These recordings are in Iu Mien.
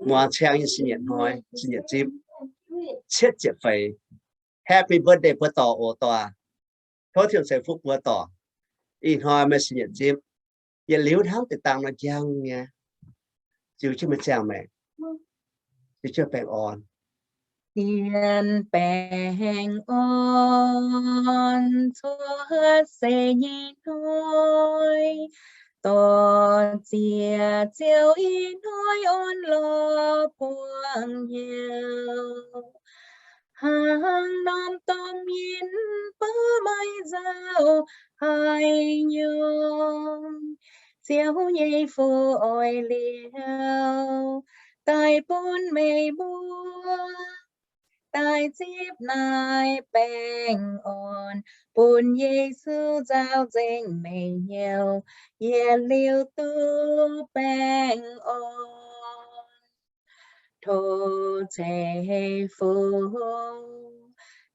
Muangx ciang nyei sin nyietc hnoi, sin nyietc zipv, cietv ziepc feix. Happy birthday mbuo dorc oc, dorc. Tov Tin-Hungh ceix fuqv mbuo dorc. Ih hnoi meih sin nyietc zipv, yietc liuz hnangv deix dangh nor njang nyei. Ziux jienv meih ziangh maengc, ziux jienv baengh orn. Zien baengh orn cuotv seix nyei hnoi, dorh ziex ziouc ih hnoi orn lorz buangh hnyouv. Hnangv norm domh yinh baav maiv nzauh haaix nyungc, Ziouv nyei fu oix liouh daaih bun meih mbuo daaih zipv naaiv baengh orn, bun Yesu nzaaux nzengc meih hnyouv, yietc liuz duqv baengh orn. Tov ceix fuqv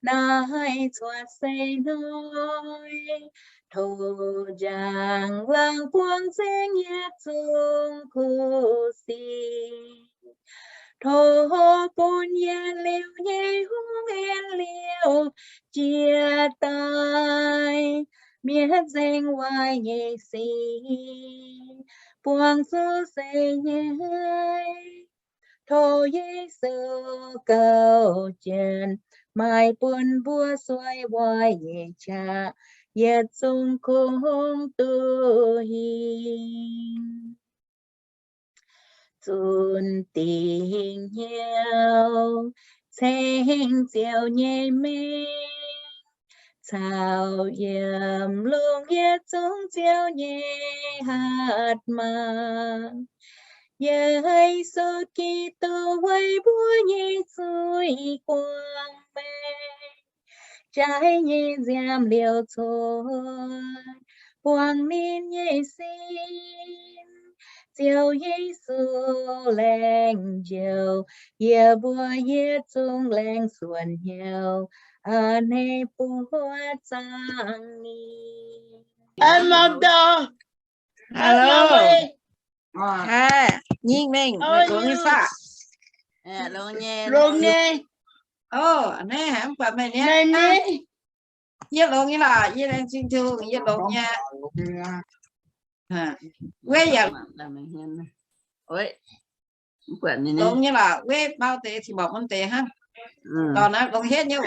naaiv cuotv seix hnoi, tov njang-laangc buangh nzengc yietc zungv kuv sic. Tov bun yietc liuz nyei hungh yiem liouh jiex daaih, mietc nzengc waaic nyei sic, buangh zuqc seix nyei. Tov Yesu gouv jienv, maaih bun mbuo sueih waaic nyei qaqv yietc zungv kungx duqv hingh. Zunc dingc hnyouv ceng Ziouv nyei mengh, caux yiem lungh yietc zungv Ziouv nyei hatc maaz. Yesu Giduc weic mbuo nyei zuiz guangc maengc, jaaix nyei nziaamv liouh cuotv buangh ninh nyei sin. Ziouv Yesu laengz njoux yie mbuo yietc zungv laengz suonc hnyouv, a'hneiv buov zaangc ninh. Hello. Nyingh mengh, longx nyei saah? Longx nyei. Ov, naaiv mv baac meih niaa. Yie longx nyei lorqc, yie laengz zingh Tin-Hungh, yie longx nyei. Weic yaac longx nyei lorqc, weic mau deix cin-mbuoqc mun deix hnangv. Dorh naaiv longx henv nyei.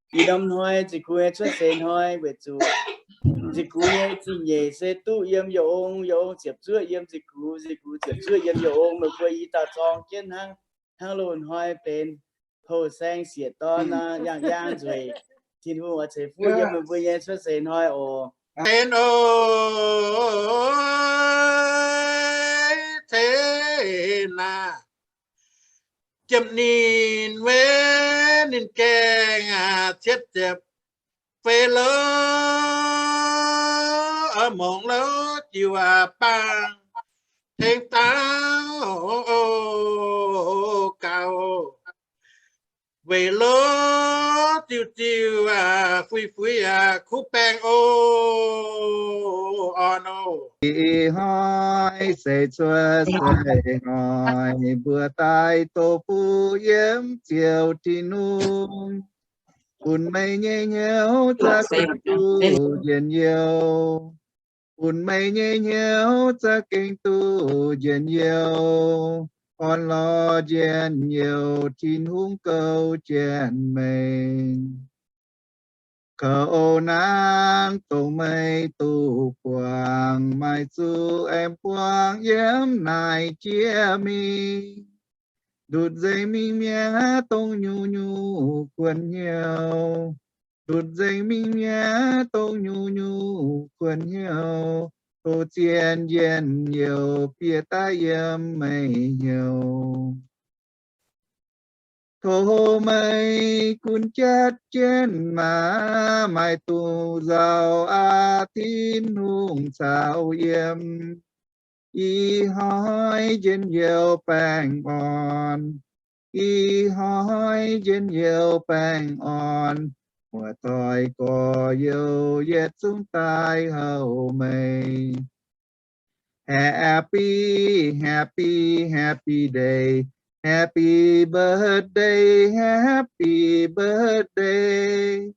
Ih norm hnoi ziqc gux nyei cuotv seix hnoi weic zuqc ziqc gux nyei zingh nyeic se duqv yiem Yie Ong, Yie Ong ziepc zuoqv yiem ziqc gux, ziqc gux ziepc zuoqv yiem Yie Ong. Meih mbuo i dauh zorng jienv hnangv, hnangv loz-hnoi benx houh saeng sieqv dorn nor, yangh yaang nzueic. Tin-Hungh oix ceix fuqv yiem meih mbuo nyei cuotv seix hnoi oc. Benx oix ceix naaic, jiem ninh weic ninh gaengh cietv ziepc feix lo, mungz lo jiu baang tengx dauh gaux, weic lo ziu ziu fui fui kuv baengh oc, orn oc. Ih hnoi se cuotv seix hnoi, mbuo daaih doqc buoz yiem Ziouv Tin-Hungh, bun meih nyei hnyouv za'gengh duqv njien-youh. Bun meih nyei hnyouv za'gengh duqv njien-youh. Orn lorz njien-youh, Tin-Hungh gouv jienv meih. Kouv naaiv dongh meih duqv buangh, maaih zuqc aengx buangh yiem naaiv jiex mingh. Ndutc nzengc mingh mi'aqv dongh nyungc-nyungc kuonx hnyouv. Ndutc nzengc mingh mi'aqv dongh nyungc-nyungc kuonx hnyouv. Tov zien njien-youh bieqc daaih yiem meih hnyouv. Tov meih gunv jatv jienv maah, maaih duqv nzauh aqv Tin-Hungh caux yiem. Ih hnoi njien-youh baengh orn, ih hnoi njien-youh baengh orn, muoz-doic gorx-youz yietc zungv daaih houc meih. Happy, happy, happy day. Happy birthday, happy birthday.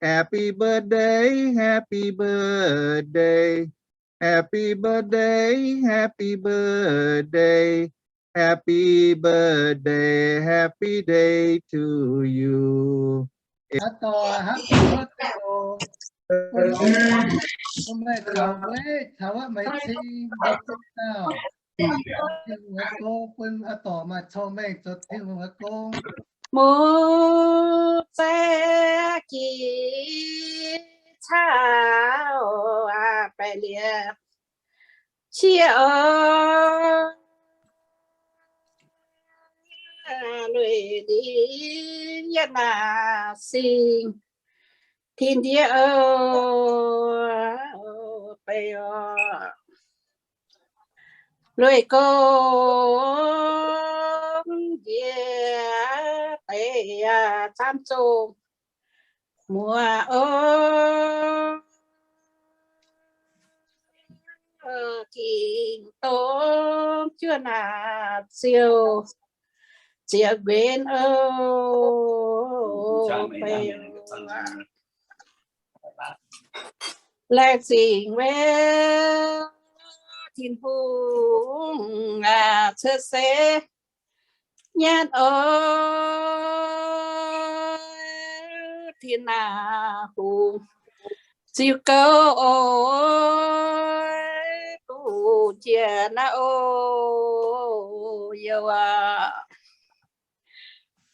Happy birthday, happy birthday. Happy birthday, happy birthday. Happy birthday, happy day to you. Aa dorh happy birthday oc. Bun meih caux weic caux wuov maiv cing dauh, Tin-Hungh nyei gong bun aa dorh maaih cong-mengh zoux Tin-Hungh nyei gong. Mbuo zaeqv jiex caux baeqc liepc qiex oc, lueic liuz yie naaic singx tin ndiev oc, beiv oc. Lueic gong njiec deix camv zongh muoz oc, gingx dongh juov naaic ziouc ziex nquenx oc, beiv oc. Laengz zingh wuov Tin-Hungh aac, cuotv seix nyanc oc, Tin-Hungh ziux gouv oc, bungx jiex naaiv oc, youh aac.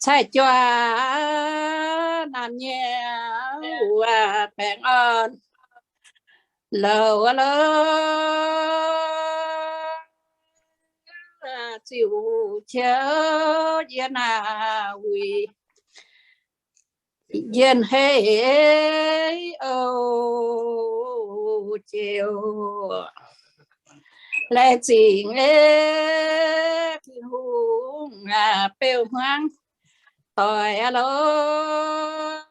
Cai-juangc naamh nyei wuov baengh orn louc aqv lorqc, ziux qiemx yie naaic wuic yienh hei oc, jiex oc. Laengz zingh ei Tin-Hungh aac, beu hmuangv doic aqv lorqc,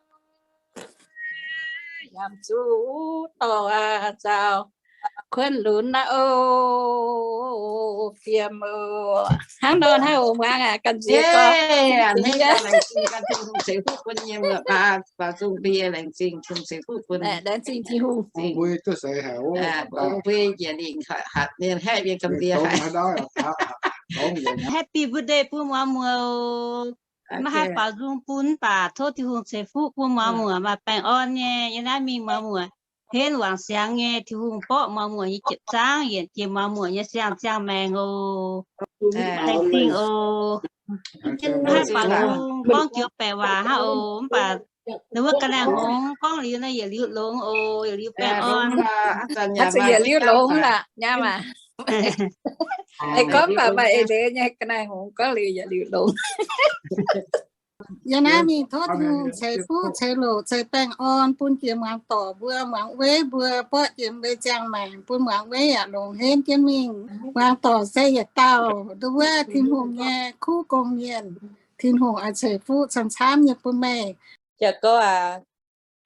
yaac zuqc dorh aac nzauh kuonx lunx naaiv oc, fiem oc. Hnangv nor hnangv oc, muangx aac, ganh nziex gorx. Laengz zingh Tin-Hungh. Happy birthday bun muangx muoz. Maiv haih baaux nzung bun, mv baac tov Tin-Hungh ceix fuqv bun muangx muoz maaih baengh orn nyei. Yiem naaiv mingh muangx muoz henv wangc siangx nyei. Tin-Hungh borqv muangx muoz nyei jiepc zaangv, yienc jiex muangx muoz nyei siang-ziangh maengx oc. Laengz zingh oc. Maiv haih baaux nzung gorngv joux baeqc waac hnangv oc, mv baac ninh wuov ga'naaiv hngongx gorngv liuz naaiv yietc liuz longx oc, yietc liuz baengh orn. Haaix zanc yietc liuz longx lorqc, nyaam aac. Aengx gorngv mv baac maaih eix leiz nyei, ga'naaiv hngongx gorngv liuz yietc liuz longx. Yiem naaiv mingh tov Tin-Hungh ceix fuqv ceix loc ceix baengh orn bun jiex muangx dorc mbuo, muangx weiv mbuo, borqv jiex mbuo ziangh maengc, bun muangx weiv yaac longx henv jienv mingh. Muangx dorc se yietc dauh nduov wuov Tin-Hungh nyei kuv gong mienh. Tin-Hungh oix ceix fuqv camv-camv nyei bun meih. Jaax gorx aac,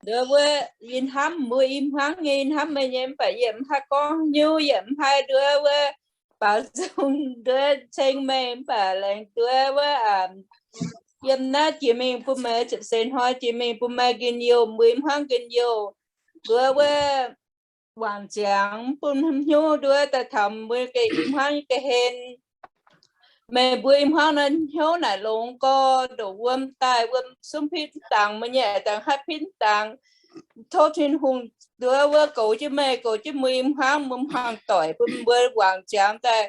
nduov wuov yie hnamv mbuo i hmuangv nyei, i hnamv meih nyei, mv baac yie mv haih gorngv hnyouv, yie mv haih nduov wuov baaux nzung nduov ceng meih, mv baac laengz nduov wuov, yiem naaiv jiex mingh bun meih, ziepc seix hnoi jiex mingh bun meih njien-youh, mbuo i hmuangv njien-youh, nduov wuov wangc ziangx bun hnyouv nduov daaih taux mbuo ga'hlen, i hmuangv ga'hlen. Meih mbuo i hmuangv naaiv hnyouv naaic longx gorx, ndongc wuom daaih wuom zungv pitv dangx, meih nyei dangx haih pitv dangx. Tov Tin-Hungh nduov wuov goux jienv meih, goux jienv mbuo i hmuangv, mbuo hmuangv doic bun mbuo wangc ziangx daaih.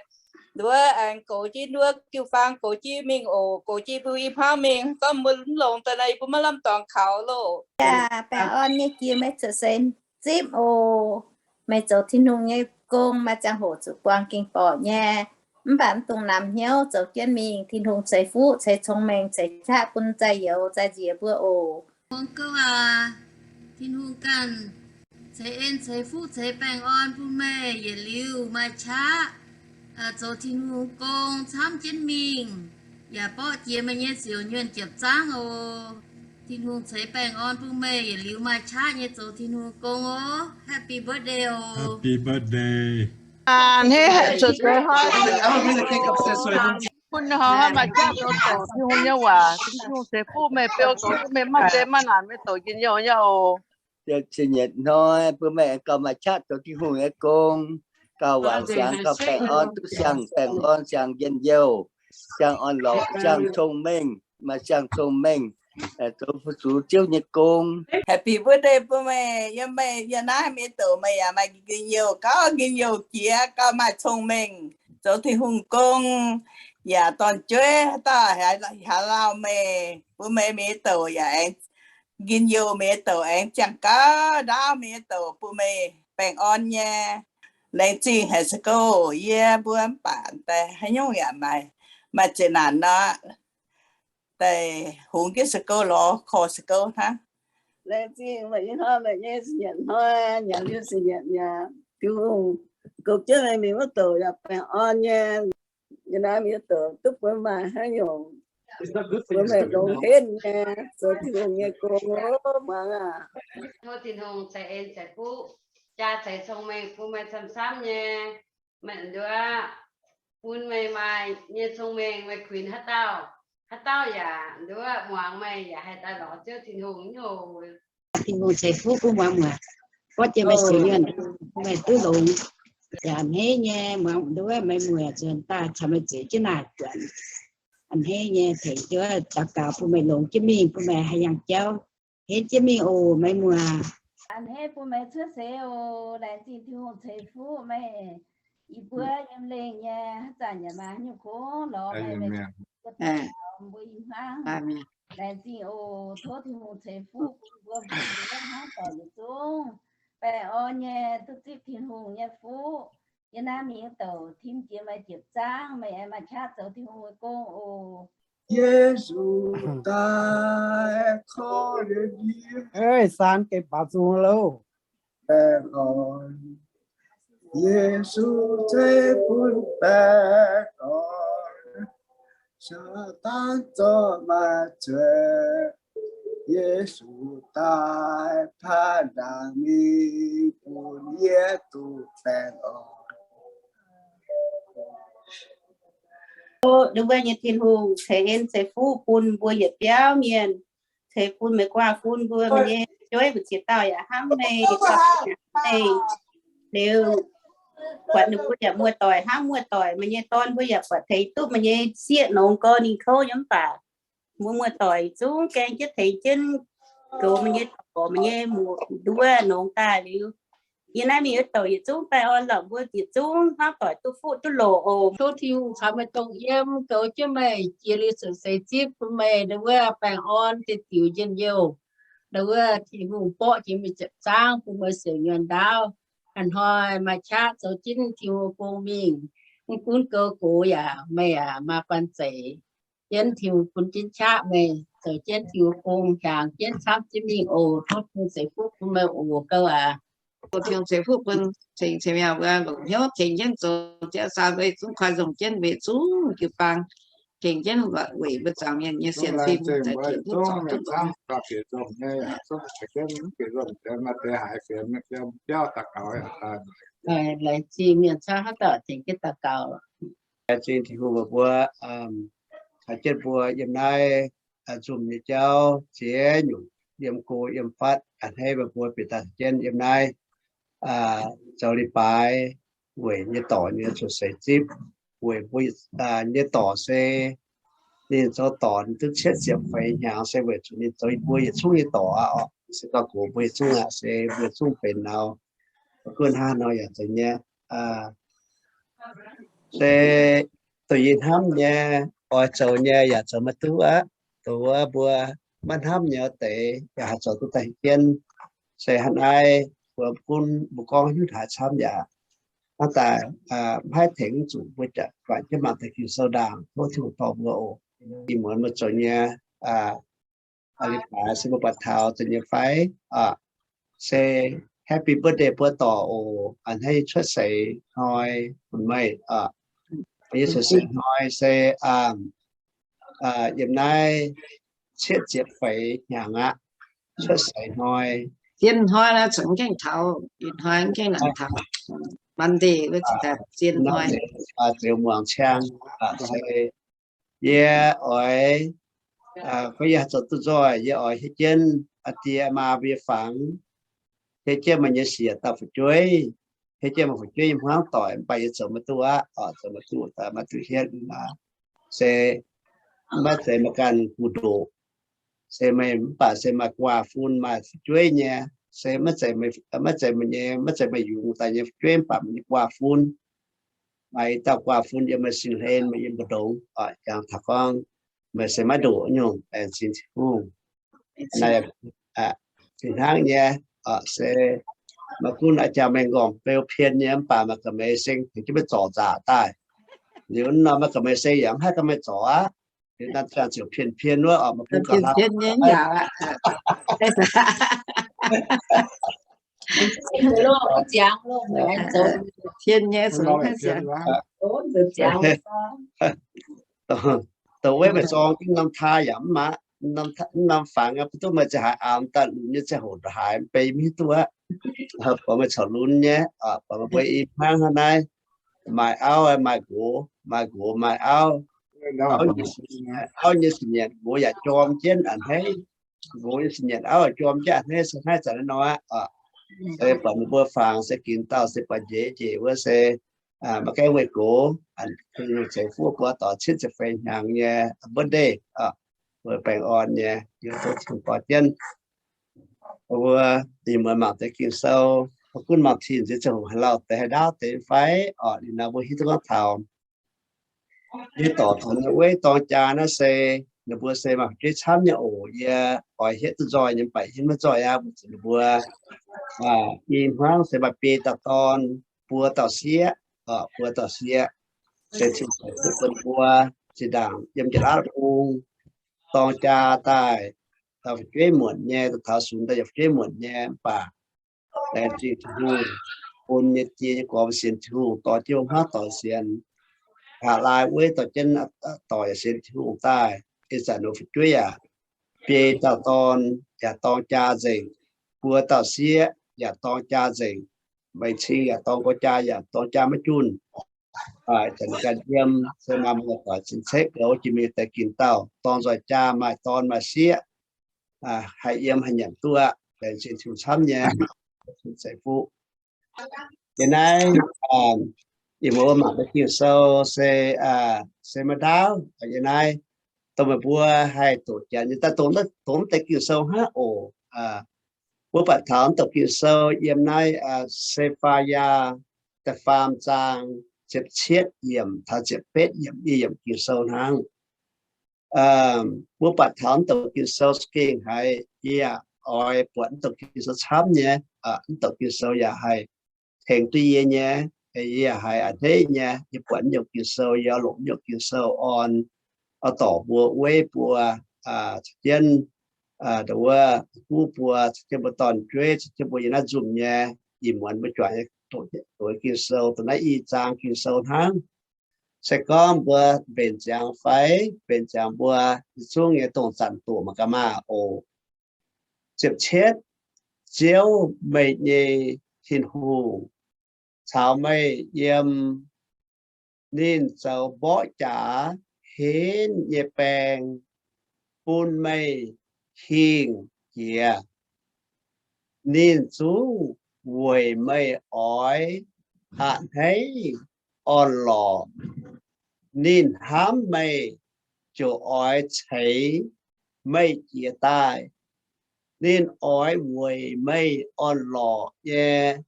Nduov aengx goux jienv nduov jiu-baang, goux jienv mingh oc, goux jienv mbuo i hmuangv mingh. Gorngv mbuo mv longx daaih nor, yie mbuo maiv lamh dorngx kaux loh. Baengh orn nyei jiex meih cuotv seix zipv oc. Meih zoux Tin-Hungh nyei gong maaih ziangh hoc zuqc buangh ging borqc nyei. Mv baac mv dungx namx hnyouv, zoux jienv mingh. Tin-Hungh ceix fuqv ceix cong-mengh ceix qaqv bun zai youz zai nziex mbuo oc. Muangx gouv aac, Tin-Hungh ganh ceix en ceix fuqv ceix baengh orn bun meih yietc liuz maaih qaqv zoux Tin-Hungh gong camv jienv mingh, yaac borqv jiex meih nyei siouc nyuonh jiepc zaangv oc. Tin-Hungh ceix baengh orn bun meih yietc liuz maaih qaqv nyei zoux Tin-Hungh gong oc. Happy birthday oc. Happy birthday. Hneiv haic cuotv seix hnoi, bun hnoi maaih qaqv zoux douc Tin-Hungh nyei waac. Tin-Hungh ceix fuqv meih, beu goux jienv meih, maiv zeiz maiv nangc, meih douc njien-youh nyei oc. Zinh nyietc hnoi bun meih aengx gauh maaih qaqv zoux Tin-Hungh nyei gong, gauh wangc siangx, gauh baengh orn, duqv siang-baengh orn, siang-njien-youh, siang-orn-lorqc, siang-cong-mengh, maaih siang-cong-mengh, zoux fu-sux Ziouv nyei gong. Happy birthday bun meih, yiem meih yiem naaiv mienh douc meih yaac maaih njien-youh, gauh njien-youh jiex, gauh maaih cong-mengh zoux Tin-Hungh gong, yaac dorn-jueiv haaix dauh haih lauh meih, bun meih mienh douc yaac aengx njien-youh, mienh douc aengx ziangh gauh ndaauv, mienh douc bun meih baengh orn nyei. Laengz zingh haic se gorngv yie mbuo mv baac daaih haaix nyungc yaac maaih, maaih zeqc naanc nor, daaih hungx jienv se gorngv lorz korv se gorngv hnangv. Laengz zingh meih nyei hnoi, meih nyei zinh nyietc hnoi, nyanc liuz zinh nyietc mi'aqv. Tin-Hungh goux jienv meih mienh wuov douc yaac baengh orn nyei. Yie naaiv mienh douc duqv bun maaih haaix nyungc, bun meih longx henv nyei, zoux Tin-Hungh nyei gong ov, muangx aac. Tov Tin-Hungh ceix en ceix fuqv, jaa ceix cong-mengh bun meih camv-camv nyei. Meih nduov bun meih maaih nyei cong-mengh, meih kuinx haaix dauh, haaix dauh yaac nduov muangx meih, yaac haih daaih lorz Ziouv Tin-Hungh nyei oc. Tin-Hungh ceix fuqv bun muangx muoc, gorngv jiex meih sienx nyuonh, meih duqv longx. Yaac a'hneiv nyei muangx nduov meih muoc nzuonx daaih caux meih zeix jienv naaic buonc. A'hneiv nyei tengx nduov daux gaux bun meih longx jienv mingh, bun meih haih yangh jauv henv jienv mingh oc meih muoc. A'hneiv bun meih cuotv seix oc. Laengz zingh Tin-Hungh ceix fuqv meih. Yie mbuo yiem lengh nyei haaix zanc yaac maaih haaix nyungc kungx lorz meih, meih mbuo ih hmuangv. Laengz zingh oc. Tov Tin-Hungh ceix fuqv bun mbuo, bun mbuo hnangv doic yietc zungv baengh orn nyei, duqv zipv Tin-Hungh nyei fuqv. Yie naaiv mingh douc tim jiex meih jiepc zaangv, meih aengx maaih qaqv zoux Tin-Hungh nyei gong oc. Yesu daaih korv-lienh yie. Eix, saan gengh baaux nzung loh. Baengh orn, Yesu ceix bun baengh orn, Saadaan zorqv maaih zueih. Yesu daaih paaiv ndaangc mingh bun yie duqv baengh orn. Tov wuov nyei Tin-Hungh ceix en ceix fuqv bun mbuo yietc biauv mienh, ceix bun meih guaav fun mbuo, meih nyei jueiv mbu'ziex dauh yaac hnamv meih, meih liuz, buatc ninh mbuo yaac muoz-doic hnangv muoz-doic, meih nyei dorn mbuo yaac buatc tengx duqv meih nyei sieqv nongx gorx ninh kouv nyei mv baac mbuo muoz-doic zungv gaeng jienv tengx jienv goux meih nyei dorc, meih nyei muoz nduov nongx daaih liuz, yie naaiv mingh wuov douc yietc zungv baengh orn lorqc, mbuo yietc zungv hnamv doic duqv fuqv duqv loc oc. Tov Tin-Hungh caux meih dongh yiem, goux jienv meih jiex liuz cuotv seix zipv, bun meih ndau wuov baengh orn, diuh diuc njien-youh. Ndau wuov Tin-Hungh borqv jiex meih ziepc zaangv, bun meih siouc nyuonh ndaauv, hnoi-hnoi maaih qaqv zoux jienv Tin-Hungh gong mingh. Mv gunv goux gox yaac meih yaac maaih banh zeic jienv Tin-Hungh bun jienv qaqv meih zoux jienv Tin-Hungh gong, hiaangx jienv camv jienv mingh oc. Tov Tin-Hungh ceix fuqv bun meih oc gauh aac. Tov Tin-Hungh ceix fuqv bun ceng ceng mi'aqv, mbuo longc hnyouv tengx jienv zoux jienv, saa mbuo zungv koi nzongc jienv mbuo zungv jiu-baang, tengx jienv weic mbuo zuangx mienh nyei sienx fim, za'gengh duqv zorc duqv longx. Laengz zingh mienh camv haaix dauh tengx jienv daux gaux. Laengz zingh Tin-Hungh mbuox mbuo, caux jienv mbuo yiem naaiv nzunc nyei jauv ziex nyungc, yiem go yiem fatv, a'hneiv meih mbuo bieqc daaih caux jienv yiem naaiv zoux leiz-baaix weic nyei dorc nyei cuotv seix zipv. Weic mbuo nyei dorc se ninh zoux dorc ninh duqv cietv ziepc feix hnyangx se weic zuqc ninh zoux yie mbuo yietc zungv nyei dorc aqv. Se gorngv gox mbuo yietc zungv aqv, se mbuo yietc zungv benx nor, gunv hnangv nor yaac zeiz nyei. Se dongh yie hnamv nyei, oix zoux nyei yaac zoux maiv duqv aqv. Dongh wuov mbuo maiv hnamv nyei wuov deix yaac haih zoux duqv daaih jienv. Se hnangv naaiv, mbuo gunv mbuo gorngv hiuv haaix camv yaac hnangv daaih maiv haih tengx zuqc mbuo jaax guangc jienv mangc deix Ging-Sou ndaangc. Tov Tin-Hungh dorh mbuo oc. Ih muonz mbuo zoux nyei leiz-baaix se mbuo buatc taux deix nyei fai? Se happy birthday mbuo dorc oc. A'hneiv cuotv seix hnoi bun meih. Yie cuotv seix hnoi se yiem naaiv cietv ziepc feix hnyangx aqv. Cuotv seix hnoi, hnoi naaiv zungv gengh taux, ih hnoi gengh nangc taux. Monday wuov zien hnoi. Ziux muangx ciang se yie oix, gorngv yie haih zoux duqv nzoih, yie oix hietv jienv aa die maa mbuo nyei fangx, hietv jienv meih nyei siec dauh fu'jueiv, hietv jienv meih fu'jueiv nyei hmuangv doic, mv baac yie zoux maiv duqv aqv, zoux maiv duqv, maiv duqv hietv aqv. Se maiv zeiz meih ganh gu ndoqc, se meih mv baac se maaih guaav fun maaih fu'jueiv nyei, se maiv zeiz meih nyei, maiv zeiz meih yungz daaih nyei fu'jueiv, mv baac meih nyei guaav fun. Maaih i dauh guaav fun yiem meih sin hlen, meih yiem mbu'ndongx, jangx taux gorngv meih se maiv ndoqc nyungc, laengz zingh Tin-Hungh. Fih hnangv nyei, se maiv gunv a'jangc meih nqorngv beu pien nyei, mv baac maaih ga'meix seng tengx jienv meih zorc nzaqc daaih. Liuz nor maaih ga'meix seng yaac mv haih ganh meih zorc aqv. Liuz naaiv ziangh ziouc pien pien wuov, oc, maiv gunv ga'hlen nyei. Pien nyei, dongh wuov meih zorng jienv norm taa yaac mv maaih, norm fangx aqv, mv duqv meih ziouc haiz aamx daaih lunx nyei ziangh hoc ndongc haaix mv bei mv hiuv duqv aqv. Buatc meih corc lunx nyei, buatc meih mbuo i hmuangv hnangv naaiv, maaih auv maaih nqox, maaih nqox maaih auv. Auv nyei, auv nyei sin nyanc nqox yaac jorm jienv a'hneiv. Nqox nyei sin nyanc auv yaac jorm jienv a'hneiv, se hnangv zanc naaiv nor aqv. Se buatc meih mbuo fangx se ginx dauh se buatc njiec njiec wuov se maiv gaengh weih gox, ceix fuqv buo doix cietv ziepc feix hnyangx nyei birthday, mbuo baengh orn nyei, yie zoux cing borx jienv. Mbuo ih muonz mangc deix Ging-Sou, maiv gunv mangc tin nziex ziangh hoc haaix lauh deix haih ndaauv deix fai, orqc, liuz nor mbuo hiuv duqv gorngv taux yie dorc taux ninh weiv dorng jaa naaiv se, ninh mbuo se maaih fu'jueiv camv nyei oc. Yie oix hietv duqv nzoih nyei, mv baac hietv maiv nzoih aqv, weic zuqc ninh mbuo i hmuangv se maaih biei dauh dorn, buo dauh sieqv, buo dauh sieqv. Se Tin-Hungh ceix fuqv bun mbuo. Zinh ndaangc yiem Janx-Laauv Deic-Bung dorng jaa daaih, dauh fu'jueiv muonc nyei, daaih taux sunx daaih yaac fu'jueiv muonc nyei, mv baac laengz zingh Tin-Hungh, bun nyei die nyei gorx sienx Tin-Hungh, dorh jienv wuov hmuangv doic sienx. Nqa'haav laai weiv dorh jienv doic yaac sienx Tin-Hungh daaih. Ih zanc ninh fu'jueiv yaac biei dauh dorn yaac dorng jaa nzengc, buo dauh sieqv yaac dorng jaa nzengc, mbenc cing yaac dorng nqoi jaa yaac dorng jaa maiv junh. Ih zanc ninh ganh yiem se maaih muoz-doic cin-ceqv goux jiex mingh deix ginc dauh, dorng nzoih jaa, maaih dorn maaih sieqv, haih yiem haih nyanc duqv aqv. Laengz zingh Tin-Hungh camv nyei, ceix fuqv. Yie naaiv, ih muonz mangc deix Ging-Sou se, se maiv ndaauv. Yie naaiv dongh meih mbuo haih doqc janx nyei daaih dongh, dongh deix Ging-Sou hnangv oc. Mbuo buatc taux mv douc Ging-Sou yiem naaiv Se^faa^yaa da'faam zaang ziepc cietv yiemc taux ziepc betv yiemc, yie yiemc Ging-Sou hnangv. Mbuo buatc taux mv douc Ging-Sou za'gengh haiz yie oix buatc mv douc Ging-Sou camv nyei. Mv douc Ging-Sou yaac haih tengx duqv yie nyei, yie yaac haiz a'hneiv nyei. Yie buatc mv nyungc Ging-Sou, yie longc mv nyungc Ging-Sou orn, oix dorc mbuo weiv mbuo, caux jienv wuov guv mbuo, caux jienv mbuo dorn-jueiv, caux jienv mbuo yiem naaiv nzunc nyei. Ih muonz mbuo juangc nyei doqc Ging-Sou dongh naaiv i zaang Ging-Sou hnangv. Se gorngv mbuo mbenc ziangx fai, mbenc ziangx mbuo yietc zungv nyei dongh zanc doqc mangc gaax maah oc. Ziepc cietv, Ziouv, meih nyei Tin-Hungh, caux meih yiem. Ninh zoux mborqv jaax henv nyei baeng bun meih hingh jiex. Ninh zungv weic meih oix a'hneiv orn-lorqc. Ninh hnamv meih ziouc oix ceix meih jiez daaih. Ninh oix weic meih orn-lorqc nyei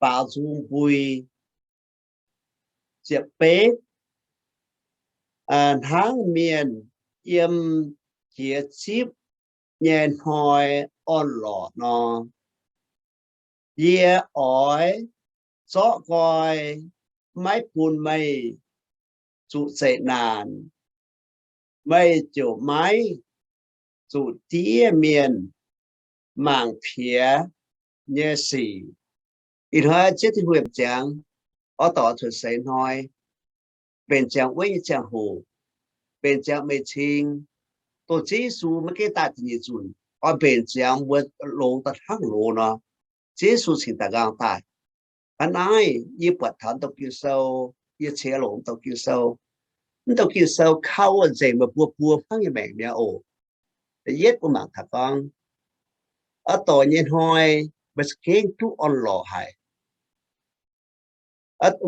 baaux nzung mbui. Ziepc betv, hnangv mienh yiem jiex zipv nyei hnoi orn-lorqc nor, yie oix zorqv nqoi maiv bun meih zuqc zeqc naanc. Meih ziouc maiv zuqc diev mienh mangc piex nyei sic. Ih hnoi Ziouv Tin-Hungh mbenc ziangx, oix dorh cuotv seix hnoi, mbenc ziangx weiv nyei ziangh hoc, mbenc ziangx mbenc cing, dongh Ziouv Yesu maiv gaengh daaih da'nyeic nzunc, oix mbenc ziangx mbuo longx daaih hnangv loz nor, Ziouv Yesu cingx daaih nqaang daaih. Hnangv naaiv yie buatc taux m'dauh Ging-Sou, yie ceix longx m'dauh Ging-Sou. M'dauh Ging-Sou kau wuov nzengc meih mbuo buo hnangv nyei maengc mi'aqv oc. Da'yietv mbuo mangc taux gorngv, oix dorc nyei hnoi, meih za'gengh duqv orn-lorqc haic.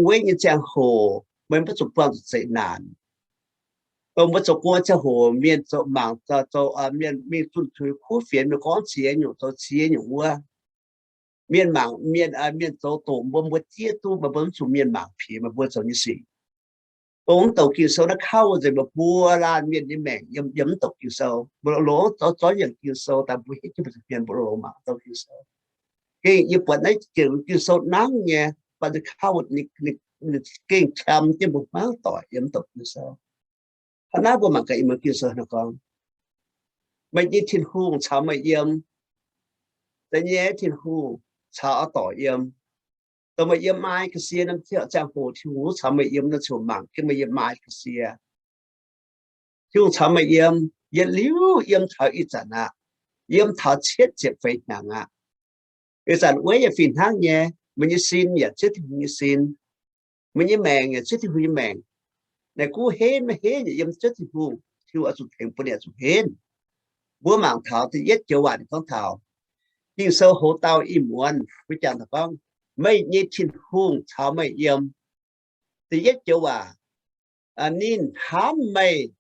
Weiv nyei ziangh hoc meih maiv zuqc buangh zuqc zeqc naanc. Dongh mbuo zoux gong ziangh hoc mienh zoux mangc zoux, mienh mingh zunh tuix kuv fienx mingh gorngv ziex nyungc zoux ziex nyungc wuov. Mienh mangc mienh, mienh zoux doqc mbuo, mbuo zieqv duqv, meih mbuo mv zuqc mienh mangc piex meih mbuo zoux nyei sic. Dongh mv douc Ging-Sou naaiv kau nzengc meih mbuo laanh mienh nyei maengc yiem, yiem mv douc Ging-Sou. Mbuo longc zorqv, zorqv yienc Ging-Sou daaih mbuo hiuv jienv mbuo mienh mbuo longc mangc douc Ging-Sou. Gengh yie buatc naaiv Ging-Sou nangv nyei, baac ninh kau, ninh gengh qam jienv mbuo hmuangv doic yiem mv douc Ging-Sou. Hnangv naaiv mbuo mangc gaax ih muonz Ging-Sou hnangv gorngv, meih nyei Tin-Hungh caux meih yiem. Da'nyeic, Tin-Hungh caux oix dorc yiem. Dongh meih yiem maaiz ga'sie nor, ziangh hoc Tin-Hungh caux meih yiem nor, ziouc mangc jienv meih yiem maaiz ga'sie. Tin-Hungh caux meih yiem, yietc liuz yiem taux ih zanc aqv. Yiem taux cietv ziepc feix hnyangx aqv. Ih zanc weic yaac fih hnangv nyei, meih nyei sin yaac zieqv Tin-Hungh nyei sin. Meih nyei maengc yaac zieqv Tin-Hungh nyei maengc. Naaic guv henv maiv henv yaac yiem zieqv Tin-Hungh. Tin-Hungh oix zuqc tengx bun ninh oix zuqc henv. Mbuo mangc taux da'yietv joux waac ninh gorngv taux, Ging-Sou hoz dauh ih muonz mbuo jangx taux gorngv, meih nyei Tin-Hungh caux meih yiem. Da'yietv joux waac, ninh hnamv meih,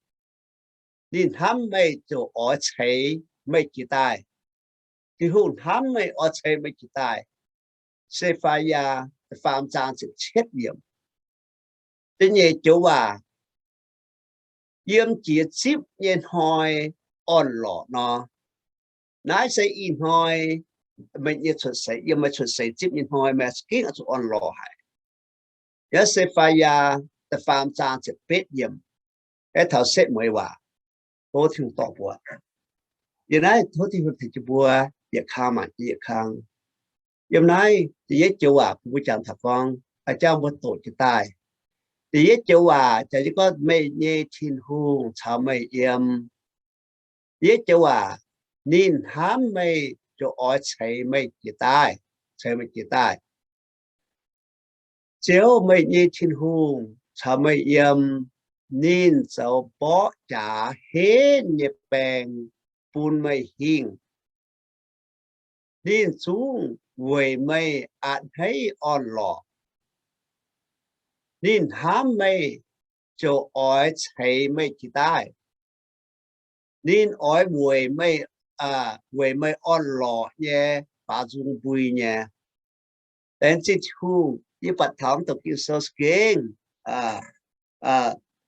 ninh hnamv meih ziouc oix ceix meih jiez daaih. Tin-Hungh hnamv meih oix ceix meih jiez daaih. Se^fai^yaa da'faam zaang ziepc cietv yiemc. Da'nyeic joux waac, yiem jiex zipv nyei hnoi orn-lorqc nor. Naaiv se ih hnoi meih nyei cuotv seix, yiem meih cuotv seix zipv nyei hnoi meih za'gengh oix zuqc orn-lorqc haic. Yiem Se^fai^yaa da'faam zaang ziepc betv yiemc, aeqv, taux setv mueiz waac, tov Tin-Hungh dorh mbuo. Yiem naaiv tov Tin-Hungh tengx jienv mbuo yietc kang mangc jienv yietc kang. Yiem naaiv da'yietv joux waac bun mbuo jangx taux gorngv, a'jangv mbuo doqc jiez daaih. Da'yietv joux waac jangx jienv gorngv, meih nyei Tin-Hungh caux meih yiem. Da'yietv joux waac, ninh hnamv meih ziouc oix ceix meih jiez daaih, ceix meih jiez daaih. Ziouv, meih nyei Tin-Hungh caux meih yiem, ninh zoux mborqv jaax henv nyei baeng bun meih hingh. Ninh zungv weic meih a'hneiv orn-lorqc. Ninh hnamv meih ziouc oix ceix meih jiez daaih. Ninh oix weic meih, weic meih orn-lorqc nyei baaux nzung mbui nyei. Laengz zingh Tin-Hungh, yie buatc taux m'douc Ging-Sou za'gengh,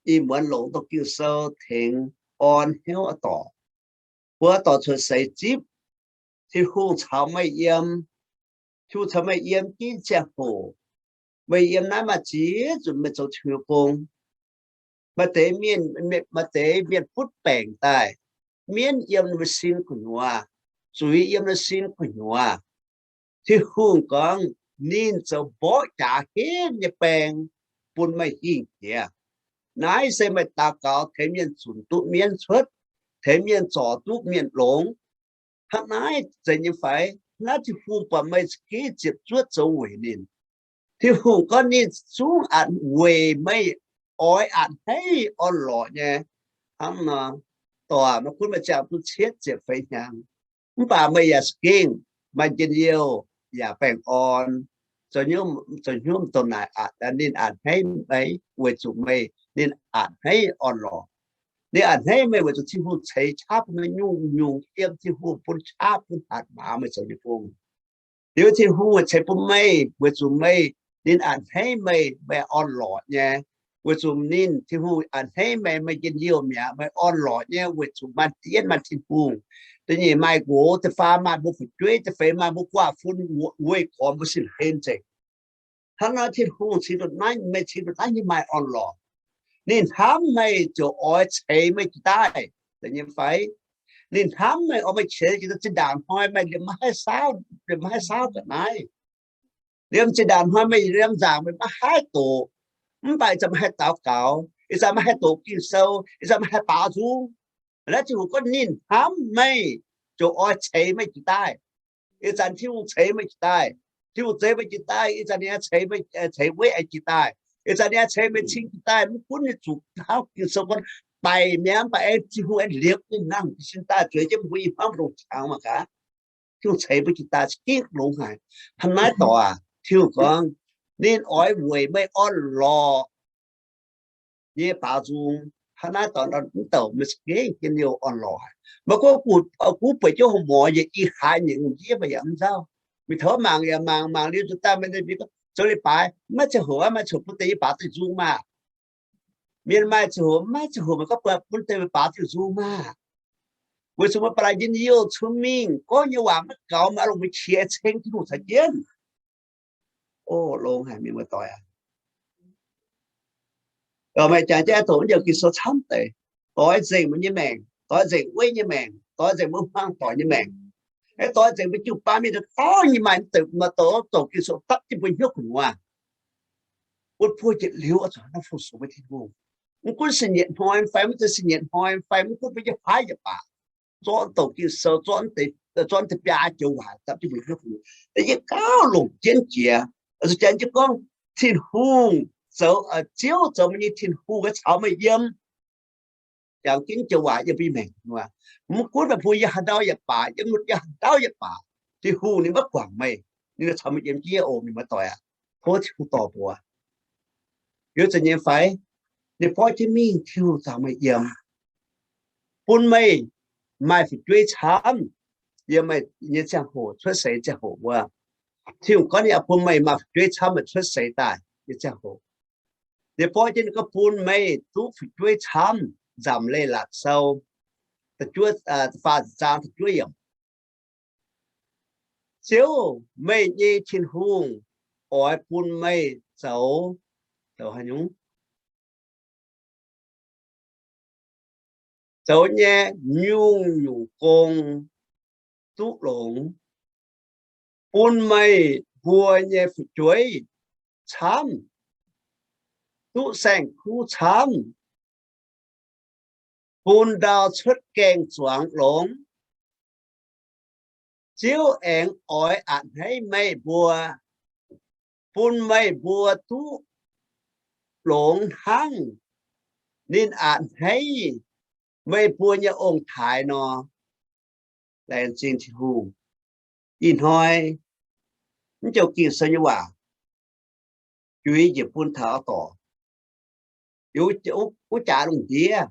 ih muonz longc m'douc Ging-Sou tengx orn hnyouv oix dorc. Mbuo oix dorc cuotv seix zipv, Tin-Hungh caux meih yiem. Tin-Hungh caux meih yiem ginv ziangh hoc, meih yiem naaiv maaih ziex nzunc meih zoux Tin-Hungh gong. Maaih deix mienh, maaih deix mienh butv baengc daaih, mienv yiem ninh sin gu'nyuoz, zuiz yiem ninh sin gu'nyuoz. Tin-Hungh gorngv ninh zoux mborqv jaax henv nyei baeng bun meih hingh jiex. Naaiv se meih daux gaux tengx mienh zunc duqv mienv cuotv, tengx mienh zorc duqv mienh longx. Hnangv naaiv zeiz nyei fai? Hnangv naaiv Tin-Hungh buatc meih za'gengh ziepc zuoqv zoux weic ninh. Tin-Hungh gorngv ninh zungv a'hneiv weic meih, oix a'hneiv orn-lorqc nyei. Hnangv nor, dorc, maiv gunv meih ziangh duqv cietv ziepc feix hnyangx, mv baac meih yaac za'gengh maaih njien-youh yaac baengh orn. Zoux hnyouv, zoux hnyouv dongh naaic, ninh a'hneiv meih weic zuqc meih, ninh a'hneiv orn-lorqc. Ninh a'hneiv meih weic zuqc Tin-Hungh ceix qaqv bun meih, nyungc-nyungc yiem Tin-Hungh bun qaqv bun hatc maaz meih zoux nyei gong. Liuz Tin-Hungh ceix bun meih weic zuqc meih, ninh a'hneiv meih, meih orn-lorqc nyei. Weic zuqc ninh, Tin-Hungh a'hneiv meih, meih njien-youh mi'aqv, meih orn-lorqc nyei weic zuqc maaih diev maaih Tin-Hungh. Da'nyeic maaih nqox, da'faam maaih mbuo fu'jueiv, da'feix maaih mbuo guaav fun weih gormx mbuo sin hlen nzengc. Hnangv naaiv Tin-Hungh cingx ndongc naaiv, meih cingx ndongc naaiv nyei maaih orn-lorqc. Ninh hnamv meih ziouc oix ceix meih jiez daaih, zeiz nyei fai? Ninh hnamv meih oix meih qiex jiez daaih zinh ndaangc hnoi meih liemh maiv haih saauv, liemh maiv haih saauv ga'naaiv. Liemh zinh ndaangc hnoi meih liemh nzaangc meih maiv haih doqc. Mv baac ih zanc meih haih daux gaux, ih zanc meih haih doqc Ging-Sou, ih zanc meih haih baaux nzung. Naaiv Tin-Hungh gorngv ninh hnamv meih ziouc oix ceix meih jiez daaih. Ih zanc Tin-Hungh ceix meih jiez daaih. Tin-Hungh zeix meih jiex daaih, ih zanc ninh ceix, ceix weiv aengx jiex daaih. Ih zanc ninh ceix meih cing jiex daaih, mv gunv ninh zuqc hnangv Ging-Sou gorngv, baic mi'aqv, mv baac aengx Tin-Hungh aengx liepc ninh nangh jiez sin daaih, zueiz jienv mbuo i hmuangv mbu'ndongx qangx mangc gaax. Tin-Hungh ceix mbuo jiex daaih za'gengh longx haic. Hnangv naaiv dorc aac, Tin-Hungh gorngv, ninh oix weic meih orn-lorqc nyei baaux nzung. Hnangv naaiv dorc, mv douc meih za'gengh jienv liouh orn-lorqc haic. Maiv gunv guv bueix jienv hungh muoz yaac ih haaix nyungc ndiev meih yaac mv nzauh. Mingh taux mangc yaac mangc, mangc liuz zuqc daaih meih zoux leiz-baaix maiv ziangh hoc, maaih ziangh hoc bun deix yie baaux duqv nzung maah. Mienh maaih ziangh hoc, maiv ziangh hoc meih gorngv bun deix meih baaux duqv nzung maah. Weic zuqc meih ba'laqc njien-youh cun mingh, gorngv nyei waac maiv gaux, meih oix longc meih qiex ceng Tin-Hungh caux jienv. O, longx haic mienh muoz-doic aac. Meih jangx jienv doqc wuov joux Ging-Sou camv deix, doix nzengc mbuo nyei maengc, doix nzengc weiv nyei maengc, doix nzengc mbuo hmuangv doic nyei maengc. Aengx doix nzengc mbuo jiu-baang mienh dauh dauh nyei maengc, maaih doqc, doqc Ging-Sou dapv jienv mbuo hnyouv gu'nyuoz, bun buo yietc liuz oix zuqc hnangv fu-sux meih Tin-Hungh. Mv gunv sin yietc hnoi fai mv zeiz sin yietc hnoi fai mv gunv mbuo nyei haaix yietc baac, zorqv doqc Ging-Sou, zorqv deix, zorqv deix biaa joux waac dapv jienv mbuo hnyouv gu'nyuoz, yie gauh longc jienv jiex. Zuqc janx jienv gorngv, Tin-Hungh zoux, Ziouv zoux meih nyei Tin-Hungh caux meih yiem. Jangx jienv joux waac yiem mbuo nyei maengc. Mv gunv meih mbuo yiem haaix ndau yaac baac, yiem, yiem haaix ndau yaac baac, Tin-Hungh ninh maiv guangc meih, ninh caux meih yiem jienv oc, mienh muoz-doic aac. Tov Tin-Hungh dorh mbuo. Liuz zanc nyei fai, ninh borqv jienv mingh, Tin-Hungh caux meih yiem, bun meih maaih fu'jueiv camv. Yiem meih nyei ziangh hoc, cuotv seix ziangh hoc wuov, Tin-Hungh gorngv ninh oix bun meih maaih fu'jueiv camv, meih cuotv seix daaih nyei ziangh hoc. Ninh borqv jienv ninh gorngv bun meih duqv fu'jueiv camv. Nzamc Leiz-Latc Sou da'juov, da'faam zaang da'juov yiemc. Ziouv, meih nyei Tin-Hungh, oix bun meih zoux, zoux haaix nyungc? Zoux nyei nyungc-nyungc gong duqv longx, bun meih mbuo nyei fu'jueiv camv, duqv saeng-kuv camv, bun ndau cuotv gaeng-zuangx longx. Ziouv aengx oix a'hneiv meih mbuo, bun meih mbuo duqv longx hnangv ninh a'hneiv meih mbuo nyei ong-taaix nor. Laengz zingh Tin-Hungh. Ih hnoi mv joux Ging-Sou nyei waac juix njiec bun taux dorc. Wuov jaax lungh ndiev,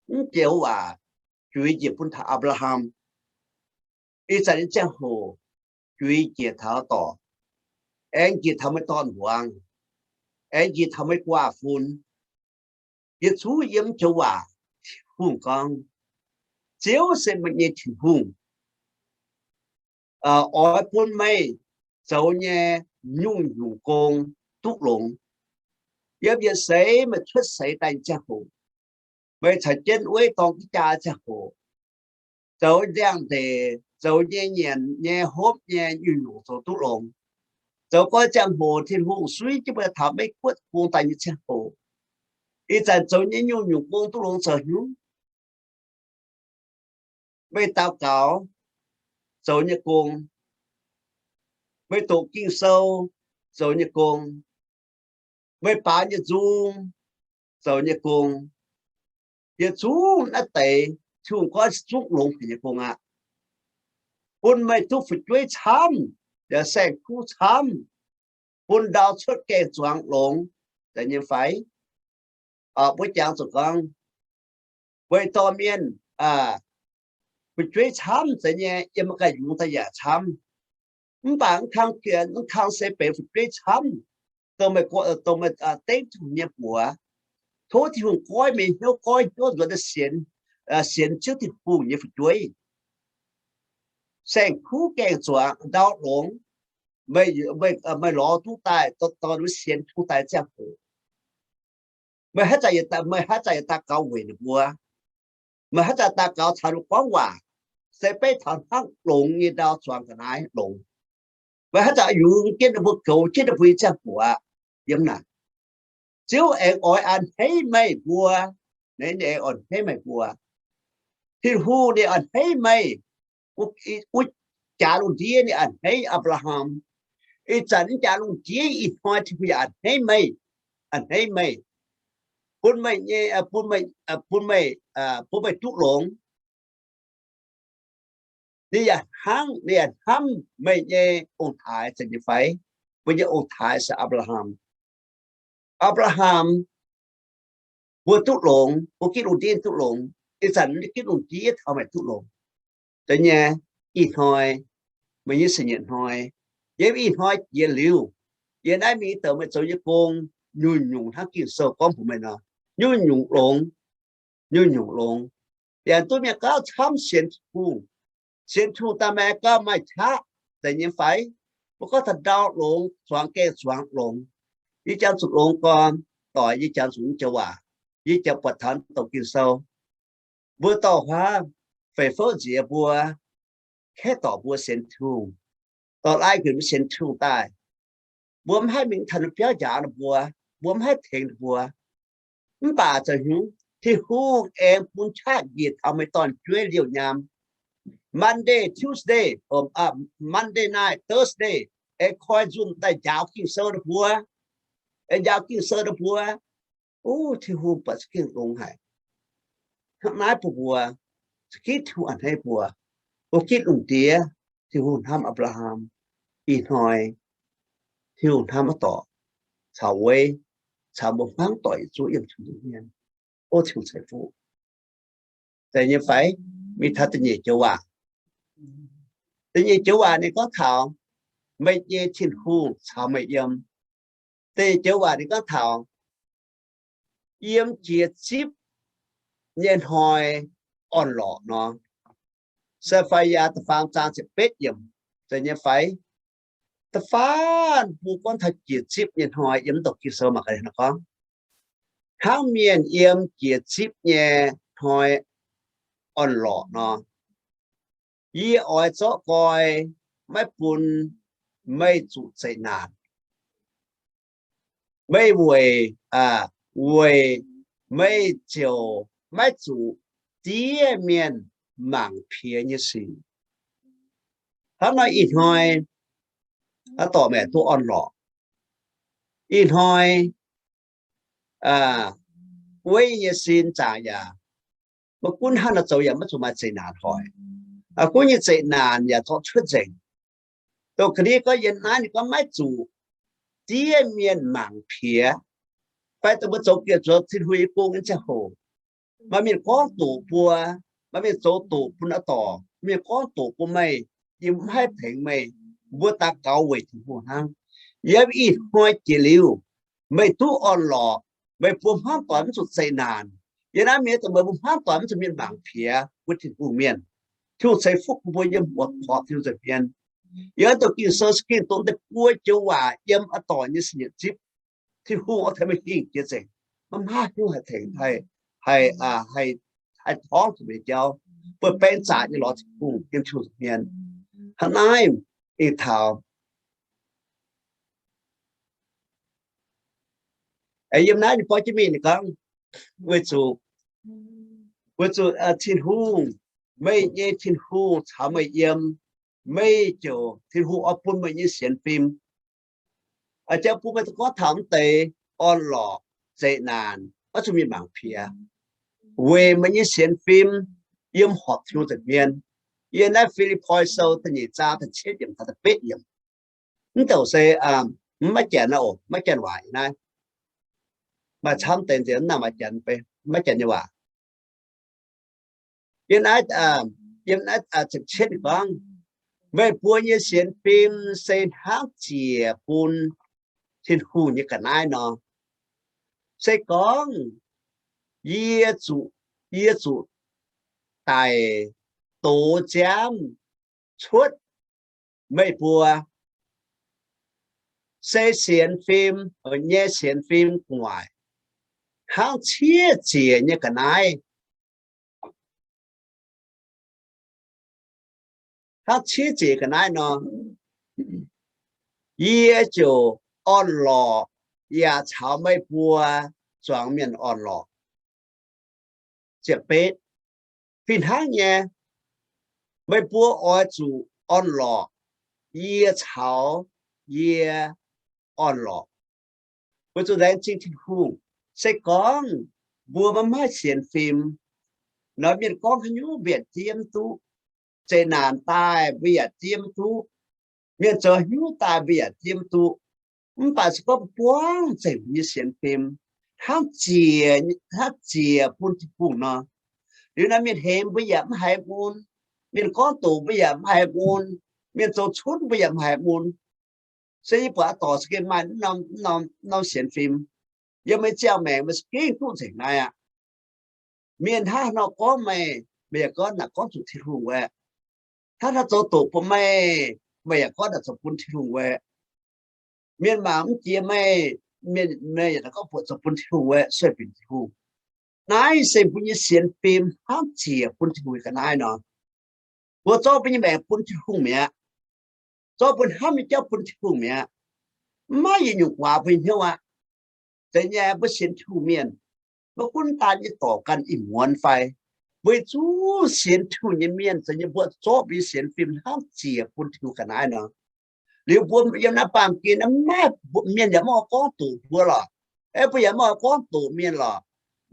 mv joux waac juix njiec bun taux Apc^laa^ham. Ih zanc nyei ziangh hoc juix njiec taux dorc, aengx njiec taux meih dorn-muangz, aengx njiec taux meih guaav fun. Yietc zungv yiem joux waac, Tin-Hungh gorngv, Ziouv se meih nyei Tin-Hungh, oix bun meih zoux nyei nyungc-nyungc gong duqv longx. Yiem yietc seix meih cuotv seix daaih nyei ziangh hoc, meih caux jienv weiv dorng jienv jaa ziangh hoc, zoux ndiangx-ndeic, zoux nyei nyanc nyei hopv nyei nyungc-nyungc zoux duqv longx. Zoux gau ziangh hoc Tin-Hungh suiv jienv meih taux meih guoqv gong daaih nyei ziangh hoc, ih zanc zoux nyei nyungc-nyungc gong duqv longx zoux hnyouv. Meih daux gaux zoux nyei gong, meih doqc Ging-Sou zoux nyei gong, meih baaux nyei nzung zoux nyei gong, yietc zungv naaiv deix Tin-Hungh gorngv se zungv longx haic nyei gong aqv. Bun meih duqv fu'jueiv camv, yaac saeng-kuv camv, bun ndau cuotv gaeng-zuangx longx, zeiz nyei fai? Mbuo jangx zuqc gorngv, weic dorh mienh fu'jueiv camv zeiz nyei, yiem maiv ganh yungz daaih yaac camv. Mv baac mv kang, mv kang se benx fu'jueiv camv, dongh meih, dongh meih dengv Tin-Hungh nyei buoz, tov Tin-Hungh goiv meih hnyouv, goiv hnyouv nzuonx daaih sienx, sienx Ziouv Tin-Hungh nyei fu'jueiv. Saeng-kuv gaeng-zuangx ndau longx, meih lorz duqv daaih, dorh ninh mbuo sienx Tin-Hungh daaih ziangh hoc, meih haaix zanc, meih haaix zanc yaac daux gaux weic ninh mbuo. Meih haaix zanc daux gaux caux ninh mbuo gorngv waac, se beiv taux hnangv longx nyei ndau zuangx ga'naaiv longx. Meih haaix zanc yungz jienv ninh mbuo, goux jienv ninh mbuo nyei ziangh hoc aqv, yiem naaic, Ziouv aengx oix a'hneiv meih mbuo. Ninh aengx oix a'hneiv meih mbuo. Tin-Hungh ninh a'hneiv meih. Wuov jaax lungh ndiev ninh a'hneiv Apc^laa^ham. Ih zanc naaiv jaax lungh ndiev ih hnoi Tin-Hungh yaac a'hneiv meih, a'hneiv meih, bun meih nyei, bun meih, bun meih, bun meih duqv longx. Ninh yaac hnangv, ninh yaac hnamv meih nyei ong-taaix, zeiz nyei fai? Mbuo nyei ong-taaix se Apc^laa^ham. Apc^laa^ham mbuo duqv longx, mbuo gitv lungh ndiev duqv longx. Ih zanc naaiv gitv lungh ndiev taux meih duqv longx. Deix nyei, ih hnoi, meih nyei siec nyeic hnoi, yiem ih hnoi jiex liuz, yiem naaiv mingh douc meih zoux nyei gong, nyungc-nyungc hnangv Ging-Sou gorngv mbuox meih nor, nyungc-nyungc longx, nyungc-nyungc longx. Yaac duqv mienh gauh camv sienx Tin-Hungh. Sienx Tin-Hungh daaih maaih gauh maaih qaqv, zeiz nyei fai? Mbuo gorngv taux ndau longx, zuangx gaengh zuangx longx. Yie jangx zuqc longx gorn, doic, yie jangx zuqc nyei joux waac, yie jangx buatc taux douc Ging-Sou. Mbuo dorh huaav feix fouv nziex mbuo, kaeqv dorc mbuo sienx Tin-Hungh, dorh lai nqemh mbuo sienx Tin-Hungh daaih. Mbuo mv haih mingh taux biauv njaaux ninh mbuo, mbuo mv haih tengx ninh mbuo. Mv baac zoux hnyungv Tin-Hungh aengx bun qaqv njiec taux meih dorn-jueiv liouh nyaam. Monday, Tuesday, Monday night, Thursday, aengx koi nzunc daaih njaaux Ging-Sou ninh mbuo, aengx njaaux Ging-Sou ninh mbuo. Ov, Tin-Hungh buatc za'gengh longx haic. Hnangv naaiv bun mbuo, za'gengh Tin-Hungh a'hneiv mbuo. Mbuo gitv lungh ndiev, Tin-Hungh hnamv Apc^laa^ham. Ih hnoi Tin-Hungh hnamv wuov dorc caux weiv, caux mbuo hmuangv doic yietc zungv yiem Tin-Hungh hmien. Ov, Tin-Hungh ceix fuqv. Zeiz nyei fai? Mingh taux da'nyeic joux waac. Da'nyeic joux waac ninh gorngv taux meih nyei Tin-Hungh caux meih yiem. Da'nyeic joux waac ninh gorngv taux yiem jiex zipv nyei hnoi orn-lorqc nor. Saa^faa^yaa da'faam zaang ziepc betv yiemc, zeiz nyei fai? Da'faanh mbuo gorngv taux jiex zipv nyei hnoi yiem mv douc Ging-Sou mangc gaax nor gorngv, hnangv mienh yiem jiex zipv nyei hnoi orn-lorqc nor, yie oix zorqv nqoi maiv bun meih zuqc zeqc naanc. Meih weic, weic meih ziouc maiv zuqc diev mienh mangc piex nyei sic. Hnangv nor ih hnoi, aa, dorc maengc duqv orn-lorqc. Ih hnoi weiv nyei sin zaangc yaac, maiv gunv hnangv naaiv zoux yaac maiv zuqc maaih zeqc naanc hoic. Gunv nyei zeqc naanc yaac zorqv cuotv nzengc. Dongh ga'ndiev gorngv yiem naaiv ninh gorngv maiv zuqc diev mienh mangc piex, fai dongh mbuo zoux bieqc zuangx Tin-Hungh nyei gong nyei ziangh hoc, maaih mienh gorngv doqc mbuo, maaih mienh zoux doqc bun aa dorc, mienh gorngv doqc bun meih, yie mv haih tengx meih. Mbuo daux gaux weic Tin-Hungh hnangv. Yiem ih hnoi jiex liuz, meih duqv orn-lorqc, meih mbuo hmuangv doic mv zuqc zeqc naanc. Yiem naaiv mienh dongh meih mbuo hmuangv doic mv zuqc mienh mangc piex, mbuo Tin-Hungh mienh. Tin-Hungh ceix fuqv bun mbuo yiem muoz-doic Tin-Hungh nza'hmien. Yiem dongh Ging-Sou se ging dongh deix buo joux waac yiem aa dorc nyei sic nyeic zipv, Tin-Hungh oix tengx meih hingh jiex nzengc, maiv maaih hnyouv haih tengx, haih, haih torngv zuqc meih nyei jauv, bun baeng zaqc nyei lorz Tin-Hungh yiem Tin-Hungh nza'hmien. Hnangv naaiv ih taux yiem naaiv ninh borqv jienv mingh ninh gorngv, weic zuqc, weic zuqc Tin-Hungh, meih nyei Tin-Hungh caux meih yiem, meih ziouc Tin-Hungh oix bun meih nyei sienx fim. Jang bun meih gorngv taux mv deix orn-lorqc, zeqc naanc, maiv zuqc mienh mangc piex, weic meih nyei sienx fim yiem horpc Tin-Hungh nza'hmien. Yiem naaiv Fi^lipv^poi Sou da'nyeic zaang da'cietv yiemc taux da'betv yiemc. Mv douc se maiv janx oc, maiv janx waac naaiv. Maaih camv deix nziex mv nangc maaih janx, maiv janx nyei waac. Yiem naaiv, yiem naaiv ziepc cietv ninh gorngv, meih mbuo nyei sienx fim se hnangv ziec bun Tin-Hungh nyei ga'naaiv nor. Se gorngv yie zuqc, yie zuqc daic dox nziaamv cuotv meih mbuo, se sienx fim, nyei sienx fim gu'nguaaic hnangv ciev ziec nyei ga'naaiv. Hnangv ciev ziec ga'naaiv nor, yie ziouc orn-lorqc yaac caux meih mbuo zuangx mienh orn-lorqc. Ziepc betv, fih hnangv nyei, meih mbuo oix zuqc orn-lorqc yie caux yie orn-lorqc. Weic zuqc laengz zingh Tin-Hungh, se gorngv mbuo maiv maaih sienx fim nor, mienh gorngv haaix nyungc mbuo yaac zieqv mv duqv. Zeqc naanc daaih mbuo yaac zieqv mv duqv. Mienh zoux haaix nyungc daaih mbuo yaac zieqv mv duqv. Mv baac se gorngv mbuo buangv nzengc mbuo nyei sienx fim, hnangv ziec, hnangv ziec bun Tin-Hungh nor, liuz naaiv mienh hemx mbuo yaac mv haiz mun, mienh gorngv doqc mbuo yaac mv haiz mun, mienh zoux cunv mbuo yaac mv haiz mun. Se yie buatc aqv, dorc se gengh maaih norm, norm, norm sienx fim. Yiem meih ziangh maengc meih se gengh duqv nzengc naaiv aqv. Mienh hnangv haaix nor gorngv meih, meih yaac gorngv naaic gorngv zuqc Tin-Hungh wuov. Hnangv haaix nor zoux doqc bun meih, meih yaac gorngv naaic zoux bun Tin-Hungh wuov. Mienh mangc mv jiex meih, mienh, meih yaac gorngv buatc zoux bun Tin-Hungh wuov, sueih binc Tin-Hungh. Naaiv se mbuo nyei sienx fim hnangv ziec bun Tin-Hungh ga'naaiv nor. Mbuo zorqv mbuo nyei maengc bun Tin-Hungh mi'aqv. Zorqv mbuo hnamv nyei jauv bun Tin-Hungh mi'aqv. Mv maaih yietc nyungc guaax mbuo hnyouv aqv. Zeiz nyei, mbuo sienx Tin-Hungh mienh, maiv gunv daan nyei dorc ganh ih muonz fai, mbuo zuqc sienx Tin-Hungh nyei mienh, zeiz nyei mbuo zorqv mbuo nyei sienx fim hnangv ziec bun Tin-Hungh ga'naaiv nor. Liuz mbuo yiem naaiv baamh gen naaiv, mv maaih, mienh yaac mv oix gorngv doqc mbuo lorqc. Aeqv, mbuo yaac mv oix gorngv doqc mienh lorqc.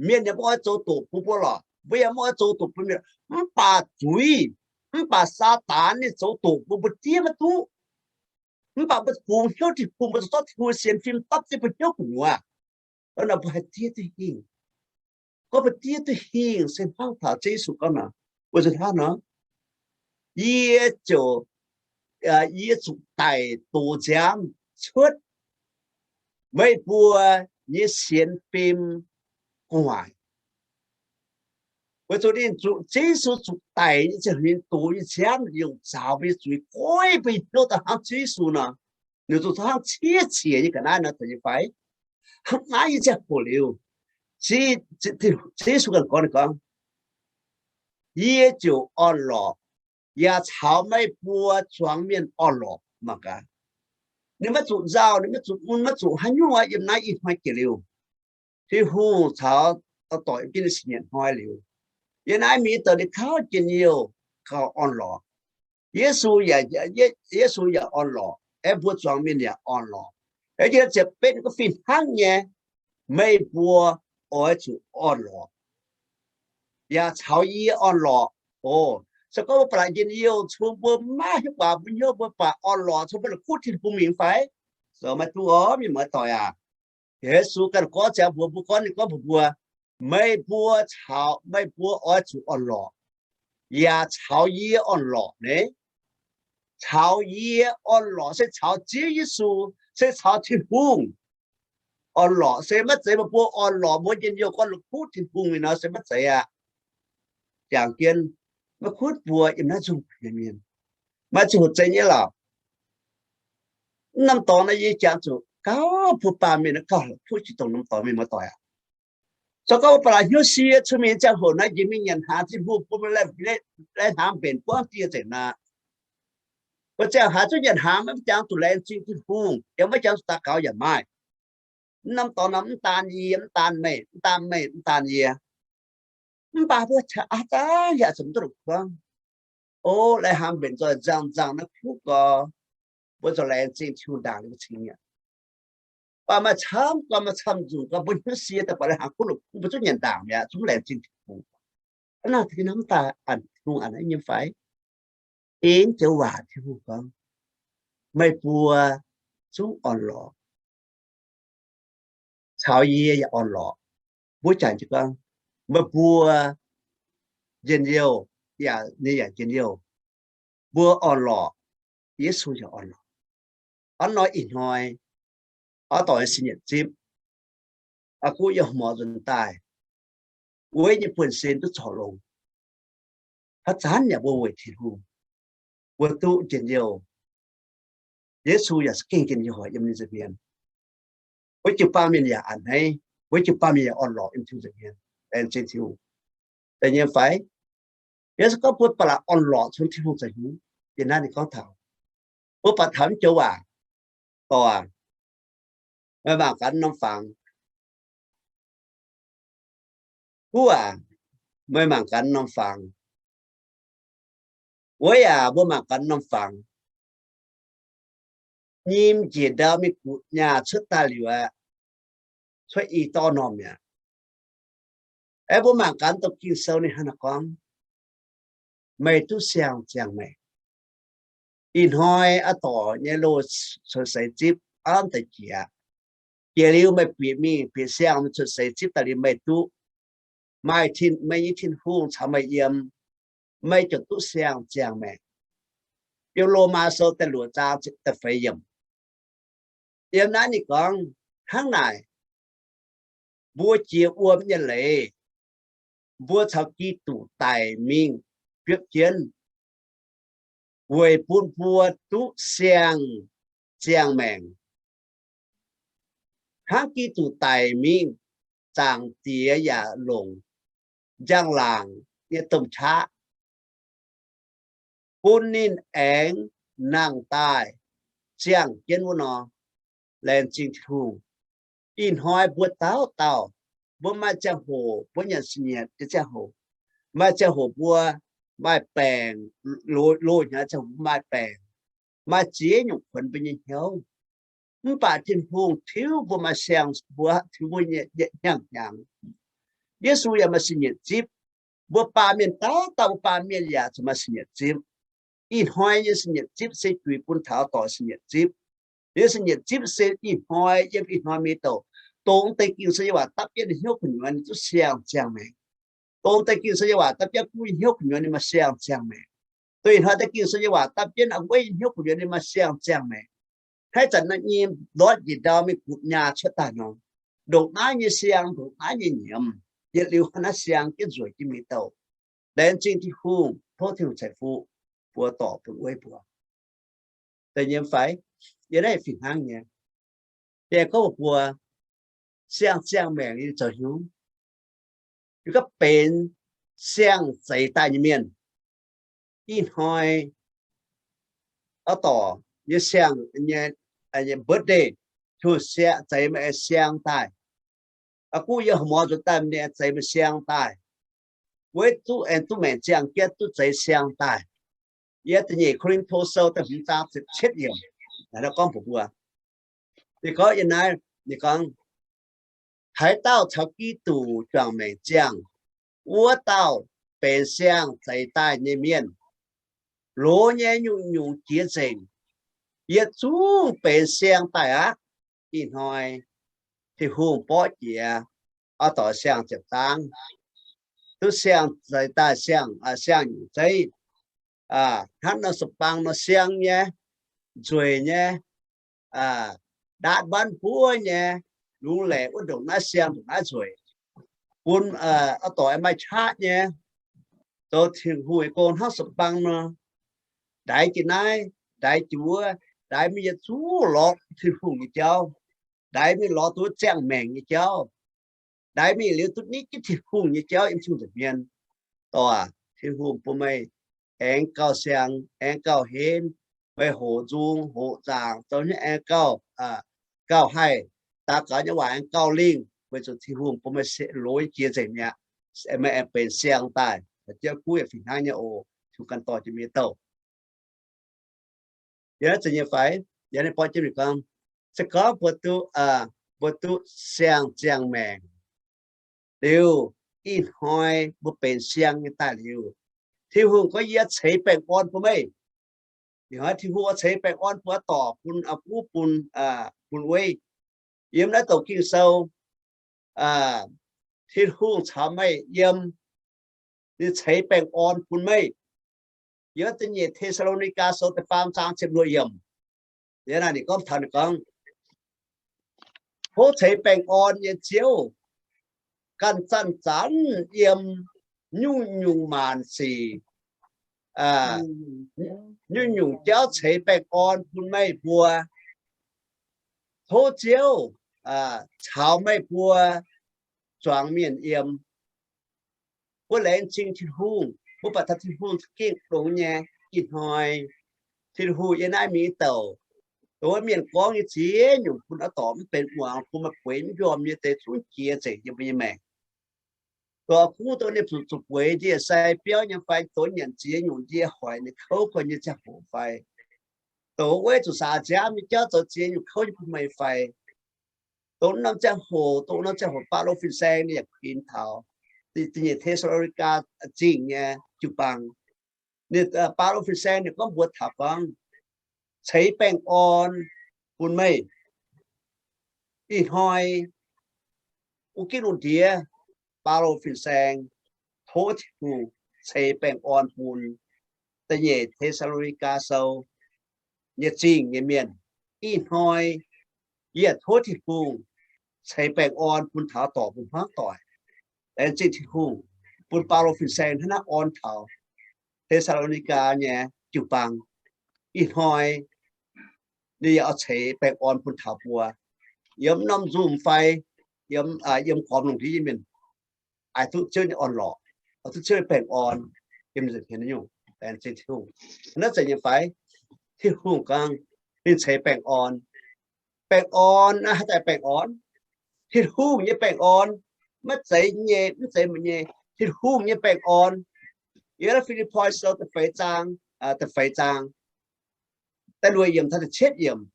Mienh yaac mv oix zoux doqc bun mbuo lorqc. Mbuo yaac mv oix zoux doqc bun mienh. Mv baac zuiz, mv baac Saadaan ninh zoux doqc bun mbuo diev maiv duqv. Mv baac mbuo kungx hnyouv Tin-Hungh, mbuo zuqc zorqv Tin-Hungh sienx fim dapv jienv mbuo hnyouv gu'nyuoz. Hnangv nor mbuo haih diev duqv hingh. Gorngv mbuo diev duqv hingh se hnangv taux Ziouv Yesu gorngv nor, weic zuqc hnangv nor, yie ziouc, yie zuqc daic dox nziaamv cuotv meih mbuo nyei sienx fim gu'nguaaic. Weic zuqc ninh zuqc, Ziouv Yesu zuqc daic nyei ziangh hoc ninh dox nyei nziaamv yaac zaux mbuo nyei zuiz, goiv mbuo nyei hnyouv daaih hnangv Ziouv Yesu nor. Ninh zuqc hnangv ciev qiex nyei ga'naaiv nor, zeiz nyei fai? Hnangv naaiv nyei ziangh hoc liuz, Ziouv Yesu ganh gorngv, ninh gorngv, yie ziouc orn-lorqc, yaac caux meih mbuo zuangx mienh orn-lorqc mangc gaax. Ninh maiv zuqc nzauh, ninh maiv zuqc mun, maiv zuqc haaix nyungc aqv. Yiem naaiv ih hnoi jiex liuz, Tin-Hungh caux doic jienv ninh siec nyieqc hnoi liuz, yiem naaiv mingh daaih ninh kauv njien-youh gauh orn-lorqc. Yesu yaac, Yesu yaac orn-lorqc, aeqv, mbuo zuangx mienh yaac orn-lorqc. Aeqv, yie ziouc benx ga'fih hnangv nyei, meih mbuo oix zuqc orn-lorqc, yaac caux yie orn-lorqc. O, se gorngv mbuo ba'laqc njien-youh, cun mbuo maiv hiuv guaax mbuo hnyouv, mbuo baac orn-lorqc, cun mbuo la'kuqv Tin-Hungh mingh fai? Zoux maiv duqv orqc, mienh muoz-doic aac. Yesu ganh gorngv ziangx mbuox mbuo, gorngv, ninh gorngv mbuox mbuo, meih mbuo caux, meih mbuo oix zuqc orn-lorqc, yaac caux yie orn-lorqc ni. Caux yie orn-lorqc se caux Ziouv Yesu, se caux Tin-Hungh orn-lorqc. Se maiv zeiz meih mbuo orn-lorqc, mbuo njien-youh gorngv la'kuqv Tin-Hungh mingh nor, se maiv zeiz aqv. Jangx jienv, maiv gunv mbuo yiem naaiv nzungh nyei mienh, maaih ziangh hoc zeiz nyei lorqc. Mv norm dorngx naaiv yie jangx zuqc gauh bun baamh mienh gauh la'kuqv jiex dongh norm dorngx, mienh muoz-doic aac. Se gorngv mbuo ba'laqc hnyouv sie, cun mingh ziangh hoc naaiv njiec mingh nyanc hnaangx, Tin-Hungh bun mbuo laih hnaangx mbenc buangv dieh nzengc nor, mbuo ziangh haaix zungv nyanc hnaangx maiv jangx zuqc laengz zingh Tin-Hungh, yaac maiv jangx zuqc daux gaux yaac maaih. Mv norm dorngx nor, mv daan yie, mv daan meih, mv daan meih, mv daan yie, mv baac mbuo aqv zangv yaac zuqc mv duqv la'kuqv. O, laih hnaangx mbenc zoih nzangh nzangh naaiv kuv gau, mbuo zoux laengz zingh Tin-Hungh ndaangc liuz mbuo cing nyanc. Baac maaih camv gau, maaih camv nzunc gau, mbuo hnyouv sie daaih buatc laih hnaangx kuv la'kuv, mbuo zungv nyanc ndaangc mi'aqv, zungv laengz zingh Tin-Hungh. Hnangv naaiv Tin-Hungh aac, Tin-Hungh aac, naaiv nyei fai? Ei, joux waac Tin-Hungh gorngv, meih mbuo zungv orn-lorqc, caux yie yaac orn-lorqc. Mbuo jangx jienv gorngv, meih mbuo njien-youh, yaac ninh yaac njien-youh. Mbuo orn-lorqc, Yesu yaac orn-lorqc. Hnangv nor ih hnoi, oix dorh nyei sin yietc zipv, aa, guv yie horpc nzunc daaih, weic nyei buonv-sin duqv corc longx. Haaix zanc yaac mbuo weic Tin-Hungh, mbuo duqv njien-youh. Yesu yaac za'gengh njien-youh yiem ninh nza'hmien. Wuov jiu-baang mienh yaac a'hneiv, wuov jiu-baang mienh yaac orn-lorqc yiem Tin-Hungh nza'hmien. Laengz zingh Tin-Hungh. Da'nyeic fai? Yie se gorngv mbuo ba'laqc orn-lorqc cun Tin-Hungh zoux hnyouv. Yie naaiv ninh gorngv taux, mbuo baac taux mv joux waac, dorc aac, meih mangc gaax norm fangx. Guv aac, meih mangc gaax norm fangx. Weic aac, mbuo mangc gaax norm fangx. nyim njiec ndau mingh guqc nyaah cuotv daaih liuz aqv, cuotv i dorv normh mi'aqv. Aeqv, mbuo mangc gaax douc Ging-Sou ninh hnangv naaiv gorngv, meih duqv siang-ziangh maengc. Ih hnoi a'dorc nyei loz cuotv seix zipv aav deix jiex. Jiex liuz meih bieqc mingh bieqc siang cuotv seix zipv daaih liuz meih duqv, maaih tin, meih nyei Tin-Hungh caux meih yiem, meih ziouc duqv siang-ziangh maengc. Biauv Lomaa Sou da'luoqc zaang da'feix yiemc. Yiem naaiv ninh gorngv hnangv naaic, mbuo jiex wuom nyei leiz, mbuo caux Giduc daic mingh biopv jienv, weic bun mbuo duqv siang-ziangh maengc. Hnangv Giduc daic mingh, Zaangc Diex yaac longc njang-laangc nyei domh qaqv bun ninh aengx nangh daaih ziangh jienv wuov nor. Laengz zingh Tin-Hungh. Ih hnoi mbuo dauh dauh, mbuo maaih ziangh hoc mbuo nyanc singx-nyietc nyei ziangh hoc, maaih ziangh hoc mbuo maaih baengc, loz, loz hnyangx ziangh hoc mbuo maaih baengc, maaih ziex nyungc kuonx mbuo nyei hnyouv. Mv baac Tin-Hungh tiuv mbuo maaih siang, mbuo tiuv mbuo nyei hnyangx-hnyangx. Yesu yaac maaih singx-nyietc zipv. Mbuo baamh mienh dauh dauh, mbuo baamh mienh yaac zuqc maaih singx-nyietc zipv. Ih hnoi nyei singx-nyietc zipv se juix bun taux doic singx-nyietc zipv. Liuz singx-nyietc zipv se ih hnoi yiem ih hnoi mingh douc. Dongh deix Ging-Sou nyei waac dapv jienv ninh hnyouv gu'nyuoz ninh duqv siang-ziangh maengc. Dongh deix Ging-Sou nyei waac dapv jienv guv nyei hnyouv gu'nyuoz ninh maaih siang-ziangh maengc. Dongh ih hnoi deix Ging-Sou nyei waac dapv jienv a'weiv nyei hnyouv gu'nyuoz ninh maaih siang-ziangh maengc. Haaix zanc naaiv nyim ndortv njiec ndau mingh guqc nyaah cuotv daaih nor, ndongc naaiv nyei siang, ndongc naaiv nyei nyiemz, yietc liuz hnangv naaiv siang jienv nzueic jienv mingh douc. Laengz zingh Tin-Hungh, tov Tin-Hungh ceix fuqv buoz dorc bun weiv mbuo. Da'nyeic fai, yie naaiv fih hnangv nyei. Yie gorngv mbuox mbuo, siang-ziangh maengc ninh zoux hnyouv. Yie gorngv benx siang zeix daaih nyei mienh, ih hnoi oix dorc nyei siang, nyei, nyei birthday, Tin-Hungh zeix meih aengx siang daaih. Aa, guv yie horpc muonz zuqc daaih ninh aengx zeix meih siang daaih. Weiv duqv aengx duqv maengc ziangh jienv duqv zeix siang daaih. Yiem da'nyeic Ko^lin^to Sou da'hmz zaang ziepc cietv yiemc, naaiv gorngv mbuox mbuo, ninh gorngv yiem naaiv, ninh gorngv, haaix dauh caux Giduc juangc maengc ziangh, wuov dauh benx siang zeix daaih nyei mienh. Loz nyei nyungc-nyungc jiex nzengc, yietc zungv benx siang daaih aqv. Ih hnoi Tin-Hungh borqv jiex, oix dorc siang ziepc zaangv, duqv siang zeix daaih siang, siang nyungc zeiv, hnangv nor sa'bang nor siang nyei, nzueic nyei, ndaatv mbanv buov nyei, lungz laeqc wuov ndongc naaiv siang ndongc naaiv nzueic, bun oix dorc maaih qaqv nyei, zoux Tin-Hungh nyei gong hnangv sa'bang nor, ndaix jiex naaiv, ndaix jiex wuov, ndaix mingh yietc zungv lorz Tin-Hungh nyei jauv, ndaix mingh lorz duqv ziangh maengc nyei jauv, ndaix mingh liuz duqv nitv jienv Tin-Hungh nyei jauv yiem Tin-Hungh nza'hmien. Dorc aac, Tin-Hungh bun meih aengx gauh siang, aengx gauh henv, meih hoqc nzung hoqc zaangc zoux hnyouv aengx gauh, gauh haih, daux gaux nyei waac aengx gauh lingh, weic zuqc Tin-Hungh bun meih loz jiex nzengc mi'aqv. Meih aengx benx siang daaih, jienv guv yaac fih hnangv nyei oc. Tin-Hungh ganh dorh jienv mienh douh. Yiem naaiv zeiz nyei fai? Yiem naaiv borqv jienv mingh gorngv, se gorngv mbuo duqv, mbuo duqv siang ziangh maengc liuz, ih hnoi mbuo benx siang nyei daaih liuz, Tin-Hungh gorngv, yie ceix baengh orn bun meih. Ih hnoi Tin-Hungh ceix baengh orn bun aa dorc, bun aa guv, bun, bun weiv. Yiem naaiv douc Ging-Sou, Tin-Hungh caux meih yiem, ninh ceix baengh orn bun meih. Yiem da'nyeic Te^saa^lo^ni^gaa Sou da'faam zaang ziepc luoqc yiemc, yiem naaiv ninh gorngv taux, ninh gorngv, tov ceix baengh orn nyei Ziouv ganh zanc-zanc yiem nyungc-nyungc maanc sic, nyungc-nyungc jauv ceix baengh orn bun meih mbuo. Tov Ziouv caux meih mbuo zuangx mienh yiem. Mbuo laengz zingh Tin-Hungh, mbuo baac taux Tin-Hungh za'gengh longx nyei. Ih hnoi Tin-Hungh yiem naaiv mingh douc, dongh wuov mienh gorngv nyei ziex nyungc bun aa dorc mv benx muangx, bun maaih bueix mv njormh nyei deix zungv jiex nzengc yiem mbuo nyei maengc. Dongh aa guv dongh ninh zuqc zuqc bueix ndie sai biauv nyei fai, dongh nyanc ziex nyungc ndie hoic ninh kouv gau nyei ziangh hoc fai, Dongh wuov zuqc saax nziaamv nyei jauv zoux ziex nyungc kouv nyei bun meih fai? Dongh norm ziangh hoc, dongh norm ziangh hoc Baulo fin-saeng ninh yaac kuinx taux da'nyeic Te^saa^lo^ni^gaa zingh nyei jiu-baang. Ninh, Baulo fin-saeng ninh gorngv mbuox taux gorngv, ceix baengh orn bun meih. Ih hnoi wuov gitv lungh ndiev, Baulo fin-saeng tov Tin-Hungh ceix baengh orn bun da'nyeic Te^saa^lo^ni^gaa Sou nyei zingh nyei mienh. Ih hnoi yie tov Tin-Hungh ceix baengh orn bun taux dorc mbuo hmuangv doic. Laengz zingh Tin-Hungh bun Baulo fin-saeng hnangv naaiv orn taux Te^saa^lo^ni^gaa nyei jiu-baang. Ih hnoi ninh yaac oix ceix baengh orn bun taux mbuo, yiem norm nzunc fai yiem, yiem gormx lungh ndiev nyei mienh, oix duqv Ziouv nyei orn-lorqc, oix duqv Ziouv nyei baengh orn. Yiem nzengc hmien nyungc, laengz zingh Tin-Hungh. Naaiv zeiz nyei fai? Tin-Hungh gorngv ninh ceix baengh orn. Baengh orn naaiv haaix daaih baengh orn? Tin-Hungh nyei baengh orn. Maiv zeiz nyei, maiv zeiz meih nyei. Tin-Hungh nyei baengh orn. Yiem naaiv Fi^lipv^poi Sou da'feix zaang, da'feix zaang, da'luoqc yiemc taux da'cietv yiemc.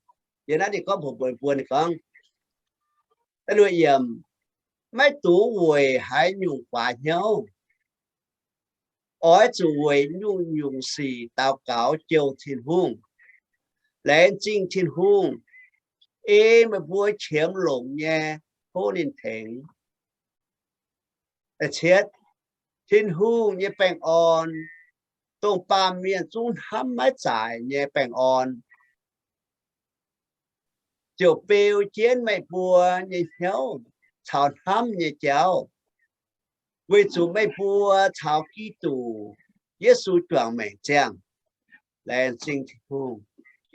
Yiem naaiv ninh gorngv mbuox mbuo, ninh gorngv, da'luoqc yiemc, maiv dungx weic haaix nyungc guaax hnyouv. Oix zuqc weic nyungc-nyungc sic daux gaux jouh Tin-Hungh, laengz zingh Tin-Hungh, ei meih mbuo qiemx longc nyei tov ninh tengx. Da'cietv, Tin-Hungh nyei baengh orn, dongh baamh mienh zungv hnamv maiv zaaic nyei baengh orn, ziouc beu jienv meih mbuo nyei hnyouv caux hnamv nyei jauv, weic zuqc meih mbuo caux Giduc Yesu juangc maengc ziangh. Laengz zingh Tin-Hungh.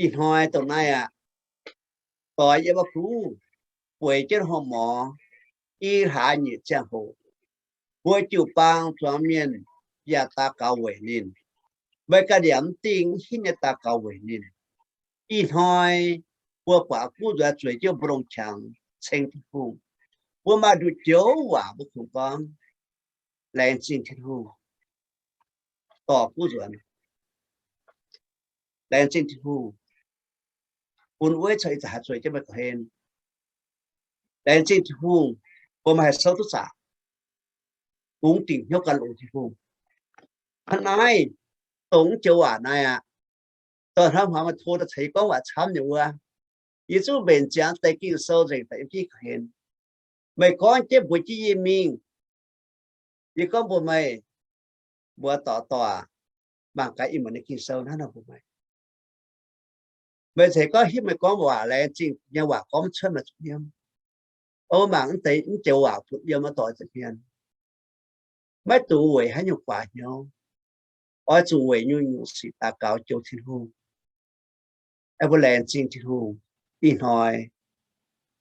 Ih hnoi dongh naaiv aqv, doix yiem wuov kuv, bueix jienv horqc morz, i hlaax nyeic ziangh hoc, mbuo jiu-baang zuangx mienh yaac daux gaux weic ninh. Meih ganh yaac mv dingh mv hinv nyei daux gaux weic ninh. Ih hnoi mbuo buatc guv nzuonx zueiz jienv mbuo longx qangx ceng Tin-Hungh. Mbuo maaih nduqc joux waac mbuo kungx gorngv, laengz zingh Tin-Hungh. Dorh guv nzuonx, laengz zingh Tin-Hungh, bun wuov caux ih zanc haih zueiz jienv meih gorqv-hlen. Laengz zingh Tin-Hungh, bun meih haih souv duqv zaqc, bungx dingc hnyouv gan longx Tin-Hungh. Hnangv naaiv, dongh joux waac naaiv aqv. Dorh hnamv hmuangx meih tov daaih ceix gorngv waac camv nyei wuov, yie zungv mbenc ziangx deix Ging-Sou nzengc daaih yiem jienv gorqv-hlen. Meih gorngv jienv mbuox jienv yie mingh, yie gorngv mbuox meih, mbuo dorc dorc, mangc gaax ih muonz nyei Ging-Sou hnangv nor mbuox meih. Meih ceix gorngv hiuv meih gorngv waac laengz zingh nyei waac gorngv mv cuotv meih zuqc yiem. Ov, mangc mv deix mv joux waac butv yiem wuov doix zuqc hmien. Maiv dungx weic haaix nyungc guaax hnyouv. Oix zuqc weic nyungc-nyungc sic daux gaux jouh Tin-Hungh. Mbuo laengz zingh Tin-Hungh. Ih hnoi,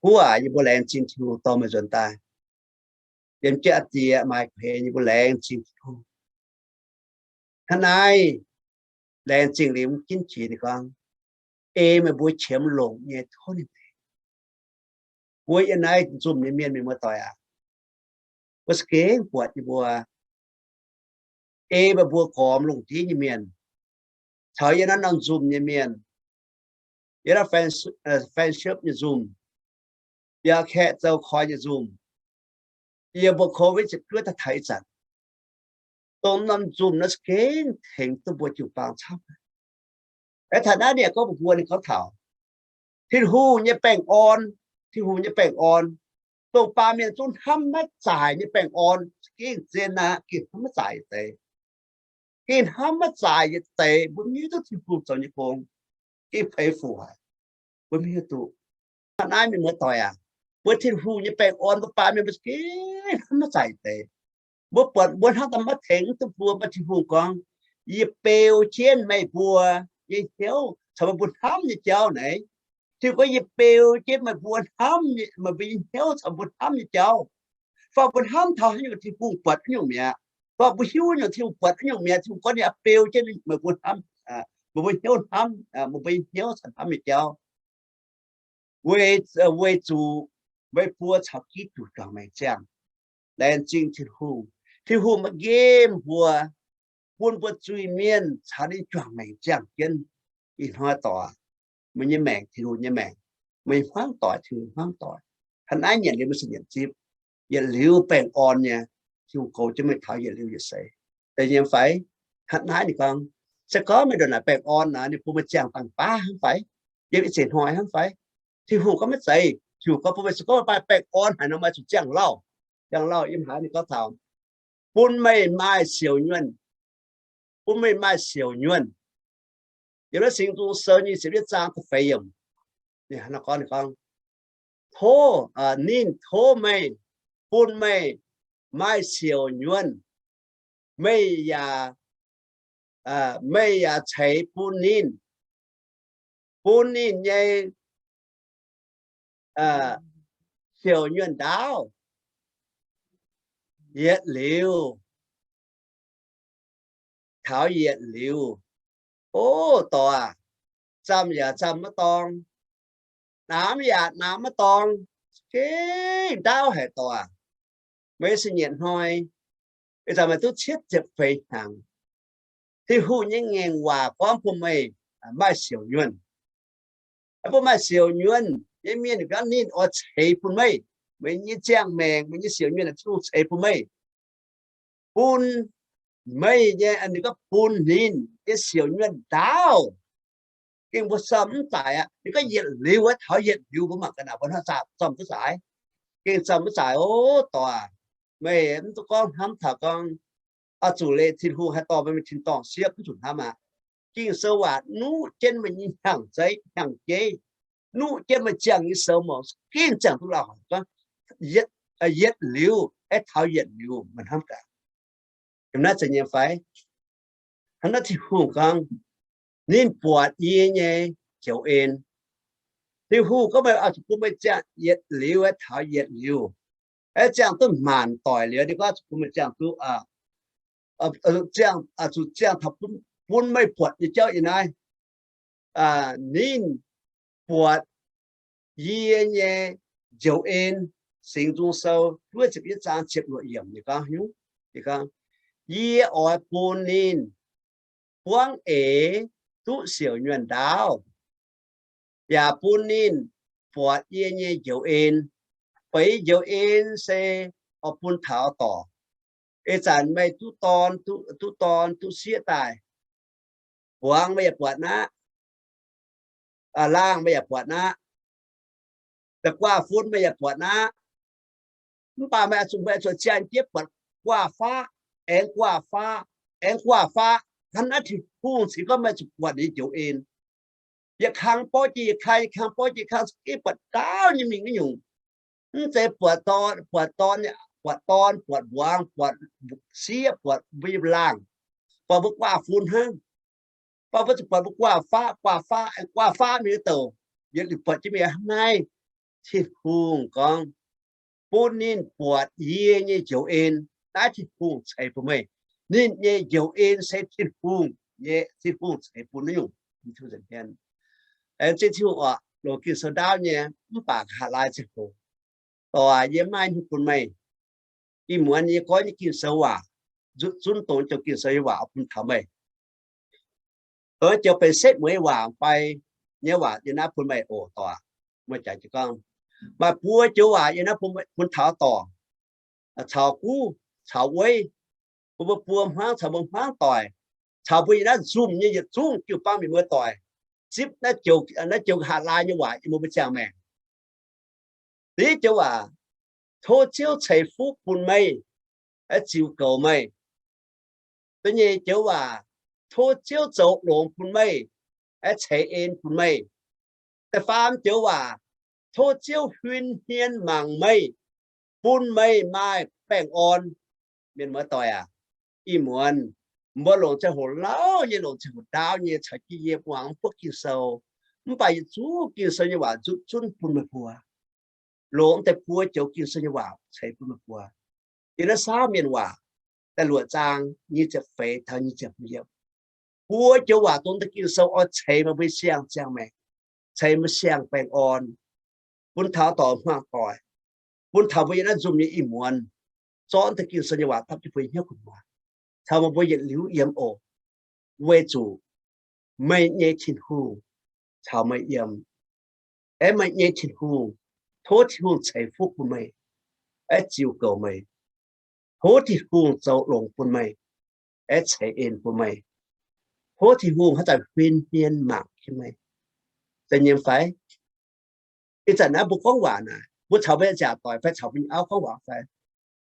huv aac, yie mbuo laengz zingh Tin-Hungh dorh meih nzuonx daaih. Yiem jienv a'diex maaih hmeix, yie mbuo laengz zingh Tin-Hungh. Hnangv naaiv, laengz zingh liuz mv ginv jiex ninh gorngv, ei meih mbuo qiemx longc nyei tov ninh tengx. Mbuo yiem naaiv nzunc nyei mienh, mienh muoz-doic aac, mbuo za'gengh buatc yie mbuo, ei meih mbuo gormx lungh ndiev nyei mienh, caux yie naaiv norm nzunc nyei mienh, yie naaiv friendship nyei nzunc, yaac kaeqv zoux koi nyei nzunc, yie mbuo covid ziepc juov daaih taux ih zanc, dongh norm nzunc naaiv za'gengh tengx duqv mbuo jiu-baang camv. Aeqv, taux naaiv ninh gorngv mbuox mbuo, ninh gorngv taux Tin-Hungh nyei baengh orn, Tin-Hungh nyei baengh orn, dongh baamh mienh zungv hnamv maiv zaaic nyei baengh orn, za'gengh zien aqv, gengh hnamv maiv zaaic nyei deix. Gengh hnamv maiv zaaic nyei deix, mbuo mv hiuv duqv Tin-Hungh zoux nyei gong, gengh peix fuc haic, mbuo mv hiuv duqv. Hnangv naaiv mienh muoz-doic aac, mbuo Tin-Hungh nyei baengh orn mbuo baamh mienh mbuo za'gengh hnamv maiv zaaic nyei deix. Mbuo buatc mbuo hnamv daaih maiv tengx duqv mbuo, mbuo Tin-Hungh gorngv, yie beu jienv meih mbuo nyei hnyouv caux meih mbuo hnamv nyei jauv naaic. Tin-Hungh gorngv, yie beu jienv meih mbuo hnamv, meih mbuo nyei hnyouv caux mbuo hnamv nyei jauv. Fai mbuo hnamv taux haaix nyungc, Tin-Hungh buatc haaix nyungc mi'aqv. Fai mbuo hiuv haaix nyungc, Tin-Hungh buatc haaix nyungc mi'aqv. Tin-Hungh gorngv ninh beu jienv meih mbuo hnamv, meih mbuo hnyouv hnamv, meih mbuo nyei hnyouv caux hnamv nyei jauv, weic, weic zuqc meih mbuo caux Giduc juangc maengc ziangh. Laengz zingh Tin-Hungh. Tin-Hungh maiv nqemh mbuo, bun mbuo zuiz-mienh caux ninh juangc maengc ziangh jienv. Ih hnoi doic, meih nyei maengc, Tin-Hungh nyei maengc, meih hmuangv doic, Tin-Hungh hmuangv doic. Hnangv naaiv nyanc liuz meih zuqc nyanc zipv, yietc liuz baengh orn nyei, Tin-Hungh goux jienv meih taux yietc liuz yietc seix. Deix nyei fai? Hnangv naaiv ninh gorngv, se gorngv meih ndongc naaic baengh orn naaic, ninh bun meih ziangh dangh baav hnangv fai? Yiem ih zeix hnoi hnangv fai? Tin-Hungh gorngv maiv zeiz. Tin-Hungh gorngv bun meih se gorngv maaih baengh orn haic nor, meih zuqc ziangh lauh. Ziangh lauh yiem haaix ninh gorngv taux, bun meih maaih siouc nyuonh. Bun meih maaih siouc nyuonh. Yiem naaiv Singx Nzung Sou nyic ziepc yietv zaang da'feix yiemc, ninh gorngv, ninh gorngv, tov, ninh tov meih, bun meih maaih siouc nyuonh. Meih yaac, meih yaac ceix bun ninh, bun ninh nyei siouc nyuonh ndaauv yietc liuz taux yietc liuz. O dorc aac, zamh yaac zamh maiv dorng, namx yaac namx maiv dorng, gengh ndaauv haic dorc aac. Meih se nyietc hnoi, ih zanc meih duqv cietv ziepc feix hnyangx. Tin-Hungh nyei ngaengc waac gorngv bun meih maaih siouc nyuonh. Bun maaih siouc nyuonh nyei mienh, ninh gorngv ninh oix ceix bun meih. Meih nyei ziangh maengc, meih nyei siouc nyuonh, Tin-Hungh ceix bun meih. Bun meih nyei, ninh gorngv bun ninh nyei siouc nyuonh ndaauv. Gengh mbuo zorqv mv zaaix aqv. Ninh gorngv yietc liuz wuov taux yietc liuz, mbuo mangc ga'naaiv mbuo hnangv zaaix zorqv mv zaaix. Gengh zorqv mv zaaix, o dorc aac, meih mv duqv gorngv hnamv taux gorngv, oix zuqc leih Tin-Hungh haih dorh meih mingh tin-dorngh sieqv, mv zuqc hnamv aqv. Ging-Sou waac nuqv jienv meih nyei hnyangx-zeiv hnyangx-jeiv, nuqv jienv meih ziangh nyei sou mouc, gengh ziangh duqv lauh haic. Gorngv yietc liuz aeqv, taux yietc liuz meih hnamv gaax, naaiv zeiz nyei fai? Hnangv naaiv Tin-Hungh gorngv, ninh buatc yie nyei njoux en. Tin-Hungh gorngv meih oix zuqc bun meih ziangh yietc liuz aeqv, taux yietc liuz, aeqv, ziangh duqv maanc doic liuz, ninh gorngv zuqc bun meih ziangh duqv, zuqc ziangh taux bun meih buatc nyei jauv yiem naaiv. Ninh buatc yie nyei njoux en. Singx Nzung Sou duqv ziepc yietv zaang ziepc luoqc yiemc, ninh gorngv, yie oix bun ninh buangv eix duqv siouc nyuonh ndaauv, yaac bun ninh buatc yie nyei njoux en. Buatc yie njoux en se oix bun taux dorc. Ih zanc meih duqv dorn, duqv dorn duqv sieqv daaih, mbuangz meih yaac buatc aqv, laangh meih yaac buatc aqv, da'guaav fun meih yaac buatc aqv. Mv baac meih oix zuqc, meih oix zuqc ziangh jienv buatc guaav faqv, aengx guaav faqv, aengx guaav faqv. Hnangv naaiv Tin-Hungh cingx gorngv meih zuqc buatc ninh njoux en. Yietc kang borqv jienv yietc kang, yietc kang borqv jienv yietc kang, za'gengh buatc ndaauv nyei mingh naaiv nyungc. Mv zeiz buatc dorn, buatc dorn, buatc dorn, buatc mbuangz, buatc sieqv, buatc mbuo yiem laangh, buatc mbuo guaav fun hnangv. Mv baac mbuo zuqc buatc mbuo guaav faqv, guaav faqv, guaav faqv mingh wuov douc, yietc liuz buatc jienv mingh hnangv naaiv. Tin-Hungh gorngv, bun ninh buatc yie nyei njoux en. Naaiv Tin-Hungh ceix bun meih. Ninh nyei njoux en se Tin-Hungh nyei, Tin-Hungh ceix bun naaiv nyungc. Aengx zinh Tin-Hungh oc, longc Ging-Sou ndaauv nyei, mv baac nqa'haav laai ziangh hoc, dorc aac, yie maaih hnyouv bun meih. Ih muonz yie gorngv nyei Ging-Sou waac, nzutv zunv dongh joux Ging-Sou nyei waac oix bun taux meih. Dongh joux benx setv mueiz waac fai nyei waac yie naaiv bun meih oc, dorc aac. Meih jangx jienv gorngv, maaih buo joux waac yie naaiv bun taux dorc, caux guv, caux weiv, bun mbuo buo hmuangv caux mbuo hmuangv doic, caux mbuo yiem naaiv nzumh nyei yietc zungv jiu-baang mienh muoz doic, zipv naaiv joux nqa'haav laai nyei waac yiem mbuo mbuo ziangh maengc. Da'yietv joux waac, tov Ziouv ceix fuqv bun meih, aeqv, ziux goux meih. Da'nyeic joux waac, tov Ziouv zoux longx bun meih, aeqv, ceix en bun meih. Da'faam joux waac, tov Ziouv huin hmien mangc meih, bun meih maaih baengh orn. Mienh muoz doic aac, ih muonz mbuo longc ziangh hoc lauh nyei, longc ziangh hoc ndaauv nyei caux jienv yie muangx mv buoqv Ging-Sou, mv baac yietc zungv Ging-Sou nyei waac nzutv zunv bun meih mbuo. Longc deix buo joux Ging-Sou nyei waac ceix bun meih mbuo. Yiem naaiv Saauv Mienh Waac da'luoqc zaang nyic ziepc feix taux nyic ziepc hmz yiemc, buo joux waac dongh deix Ging-Sou oix ceix meih mbuo siang-ziangh maengc, ceix meih siang-baengh orn, bun taux dorc hmuangv doic, bun taux mbuo yiem naaiv nzumh nyei ih muonz, zorqv deix Ging-Sou nyei waac dapv jienv mbuo hnyouv gu'nyuoz, caux meih mbuo yietc liuz yiem oc. Weic zuqc meih nyei Tin-Hungh caux meih yiem. Aengx meih nyei Tin-Hungh, tov Tin-Hungh ceix fuqv bun meih, aengx ziux goux meih. Tov Tin-Hungh zoux longx bun meih, aengx ceix en bun meih. Tov Tin-Hungh haaix zanc huin hmien mangc jienv meih. Zeiz nyei fai? Ih zanc naaiv mbuo gorngv waac naaic, mbuo caux mbuo nziaauc doic fai caux mbuo nyei auv gorngv waac fai?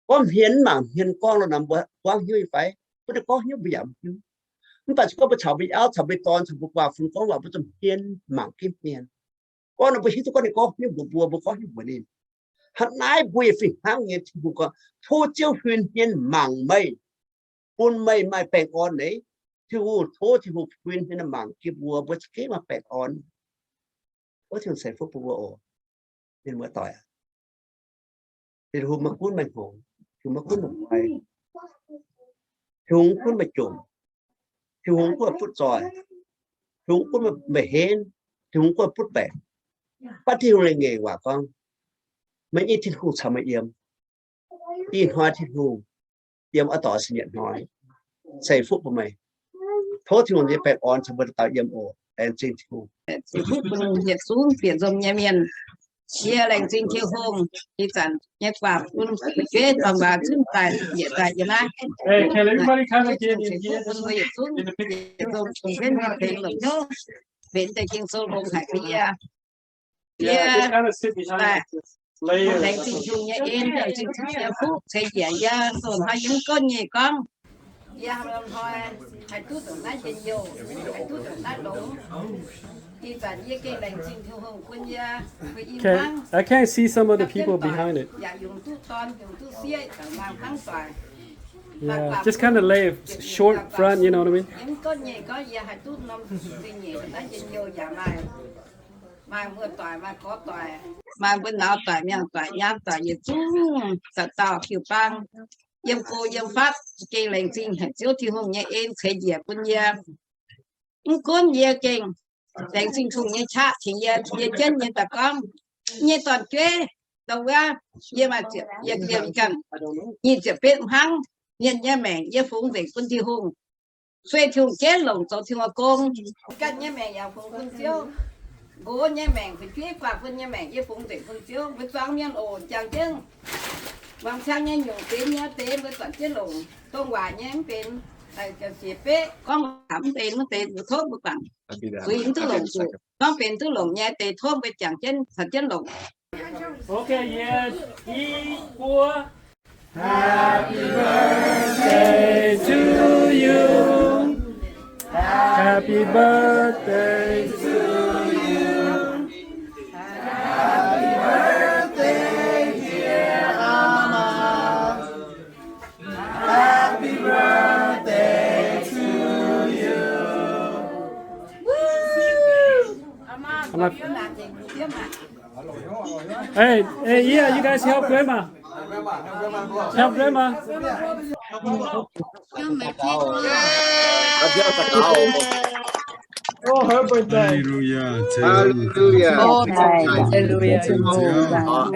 Gorngv hmien mv mangc hmien gorngv lo nor, mbuo buangv hnyouv nyei fai? Mbuo duqv gorngv hnyouv mbuo yaac mv hiuv. Mv baac se gorngv mbuo caux mbuo nyei auv, caux mbuo nyei dorn, caux mbuo guaax fun gorngv waac, mbuo zuqc hmien mangc jienv hmien. Gorngv nor mbuo hiuv duqv gorngv ninh gorngv hnyouv mbuox mbuo, mbuo gorngv hnyouv mbuox ninh. Hnangv naaiv mbuo yaac fih hnangv nyei, Tin-Hungh gorngv, tov Ziouv huin hmien mangc meih, bun meih maaih baengh orn neix. Tin-Hungh, tov Tin-Hungh huin hmien mangc jienv mbuo, mbuo za'gengh maaih baengh orn. Tov Tin-Hungh ceix fuqv bun mbuo oc. Mienh muoz-doic aac, Tin-Hungh maiv gunv meih hngongx, Tin-Hungh maiv gunv meih guai, Tin-Hungh mv gunv meih jomc, Tin-Hungh mv gunv meih butv zoih, Tin-Hungh mv gunv meih henv, Tin-Hungh mv gunv meih butv baeqc. Mv baac Tin-Hungh lengh nyeic waac gorngv, meih nyei Tin-Hungh caux meih yiem. Ih hnoi Tin-Hungh yiem oix dorh se yietc hnoi, ceix fuqv bun meih. Tov Tin-Hungh nyei baengh orn caux mbuo dauh dauh yiem oc. Laengz zingh Tin-Hungh. Ceix fuqv bun yietc zungv bieqc nzunc nyei mienh. Yie laengz zingh Tin-Hungh. Ih zanc nyei guaax bun fu'jueiv dorn waac zunv daaih yietc daaih yiem naaiv. Ceix fuqv bun mbuo yietc zungv bieqc nzunc tengx longc hnyouv, benx deix Ging-Sou longx haic mbuo yie. Yie laengz zingh Tin-Hungh nyei en, laengz zingh Tin-Hungh nyei fuqv ceix njiec yie. Zoux hnoi yie mv gunv nyei gorngv, yie hnoi haih duqv dongh naaiv njien-youh, haih duqv dongh naaiv longx. Ih zanc yie gengh laengz zingh Tin-Hungh bun yie, bun i hnangv. I can't see some of the people behind it. Yaac yungz duqv dorn, yungz duqv sieqv, yaac maaih hnangv doic. Yeah, just kind of lay it short front, you know what I mean? Yie mv gunv nyei gorngv yie haih duqv norm zingh nyeic dongh naaiv njien-youh yaac maaih, maaih muoz-doic, maaih gorx-doic, maaih mbuo nauz doic, miangh doic, nyaam doic, yietc zungv dauh dauh jiu-baang, yiem go yiem fatv, gengh laengz zingh haic Ziouv Tin-Hungh nyei en ceix njiec bun yie. Mv gunv yie gengh laengz zingh Tin-Hungh nyei qaqv tengx yie, yie jienv nyei daaih gorngv, nyei dorn-jueiv, dongh wuov, yie maaih ziepc, yie liemh ganh nyic ziepc betv hnangv, mienh nyei maengc yie fungx nzengc bun Tin-Hungh. Sueih Tin-Hungh jienv longc zoux Tin-Hungh gong. Ganh nyei maengc yaac fungx bun Ziouv. Nqox nyei maengc, fu'jueiv guaax fun nyei maengc yie fungx nzengc bun Ziouv. Mbuo zuangx mienh oc, jangx jienv muangx ciang nyei nyungc benx nyei deix mbuo zanc jienv longc. Dongh waac nyei mv benx, siex beqv gorngv waac mv benx wuov deix mbuo tov mbuo guangc. Zuiz mv duqv longc zuqc, gorngv benx duqv longc nyei deix tov mbuo jangx jienv caux jienv longc. Okay, yie, i, buo. Happy birthday to you. Happy birthday to you. Happy birthday, dear Alma. Happy birthday to you. Woo! Hey, hey, yeah, you guys help grandma. Help grandma. Oh, her birthday. Hallelujah. Hallelujah. Hallelujah.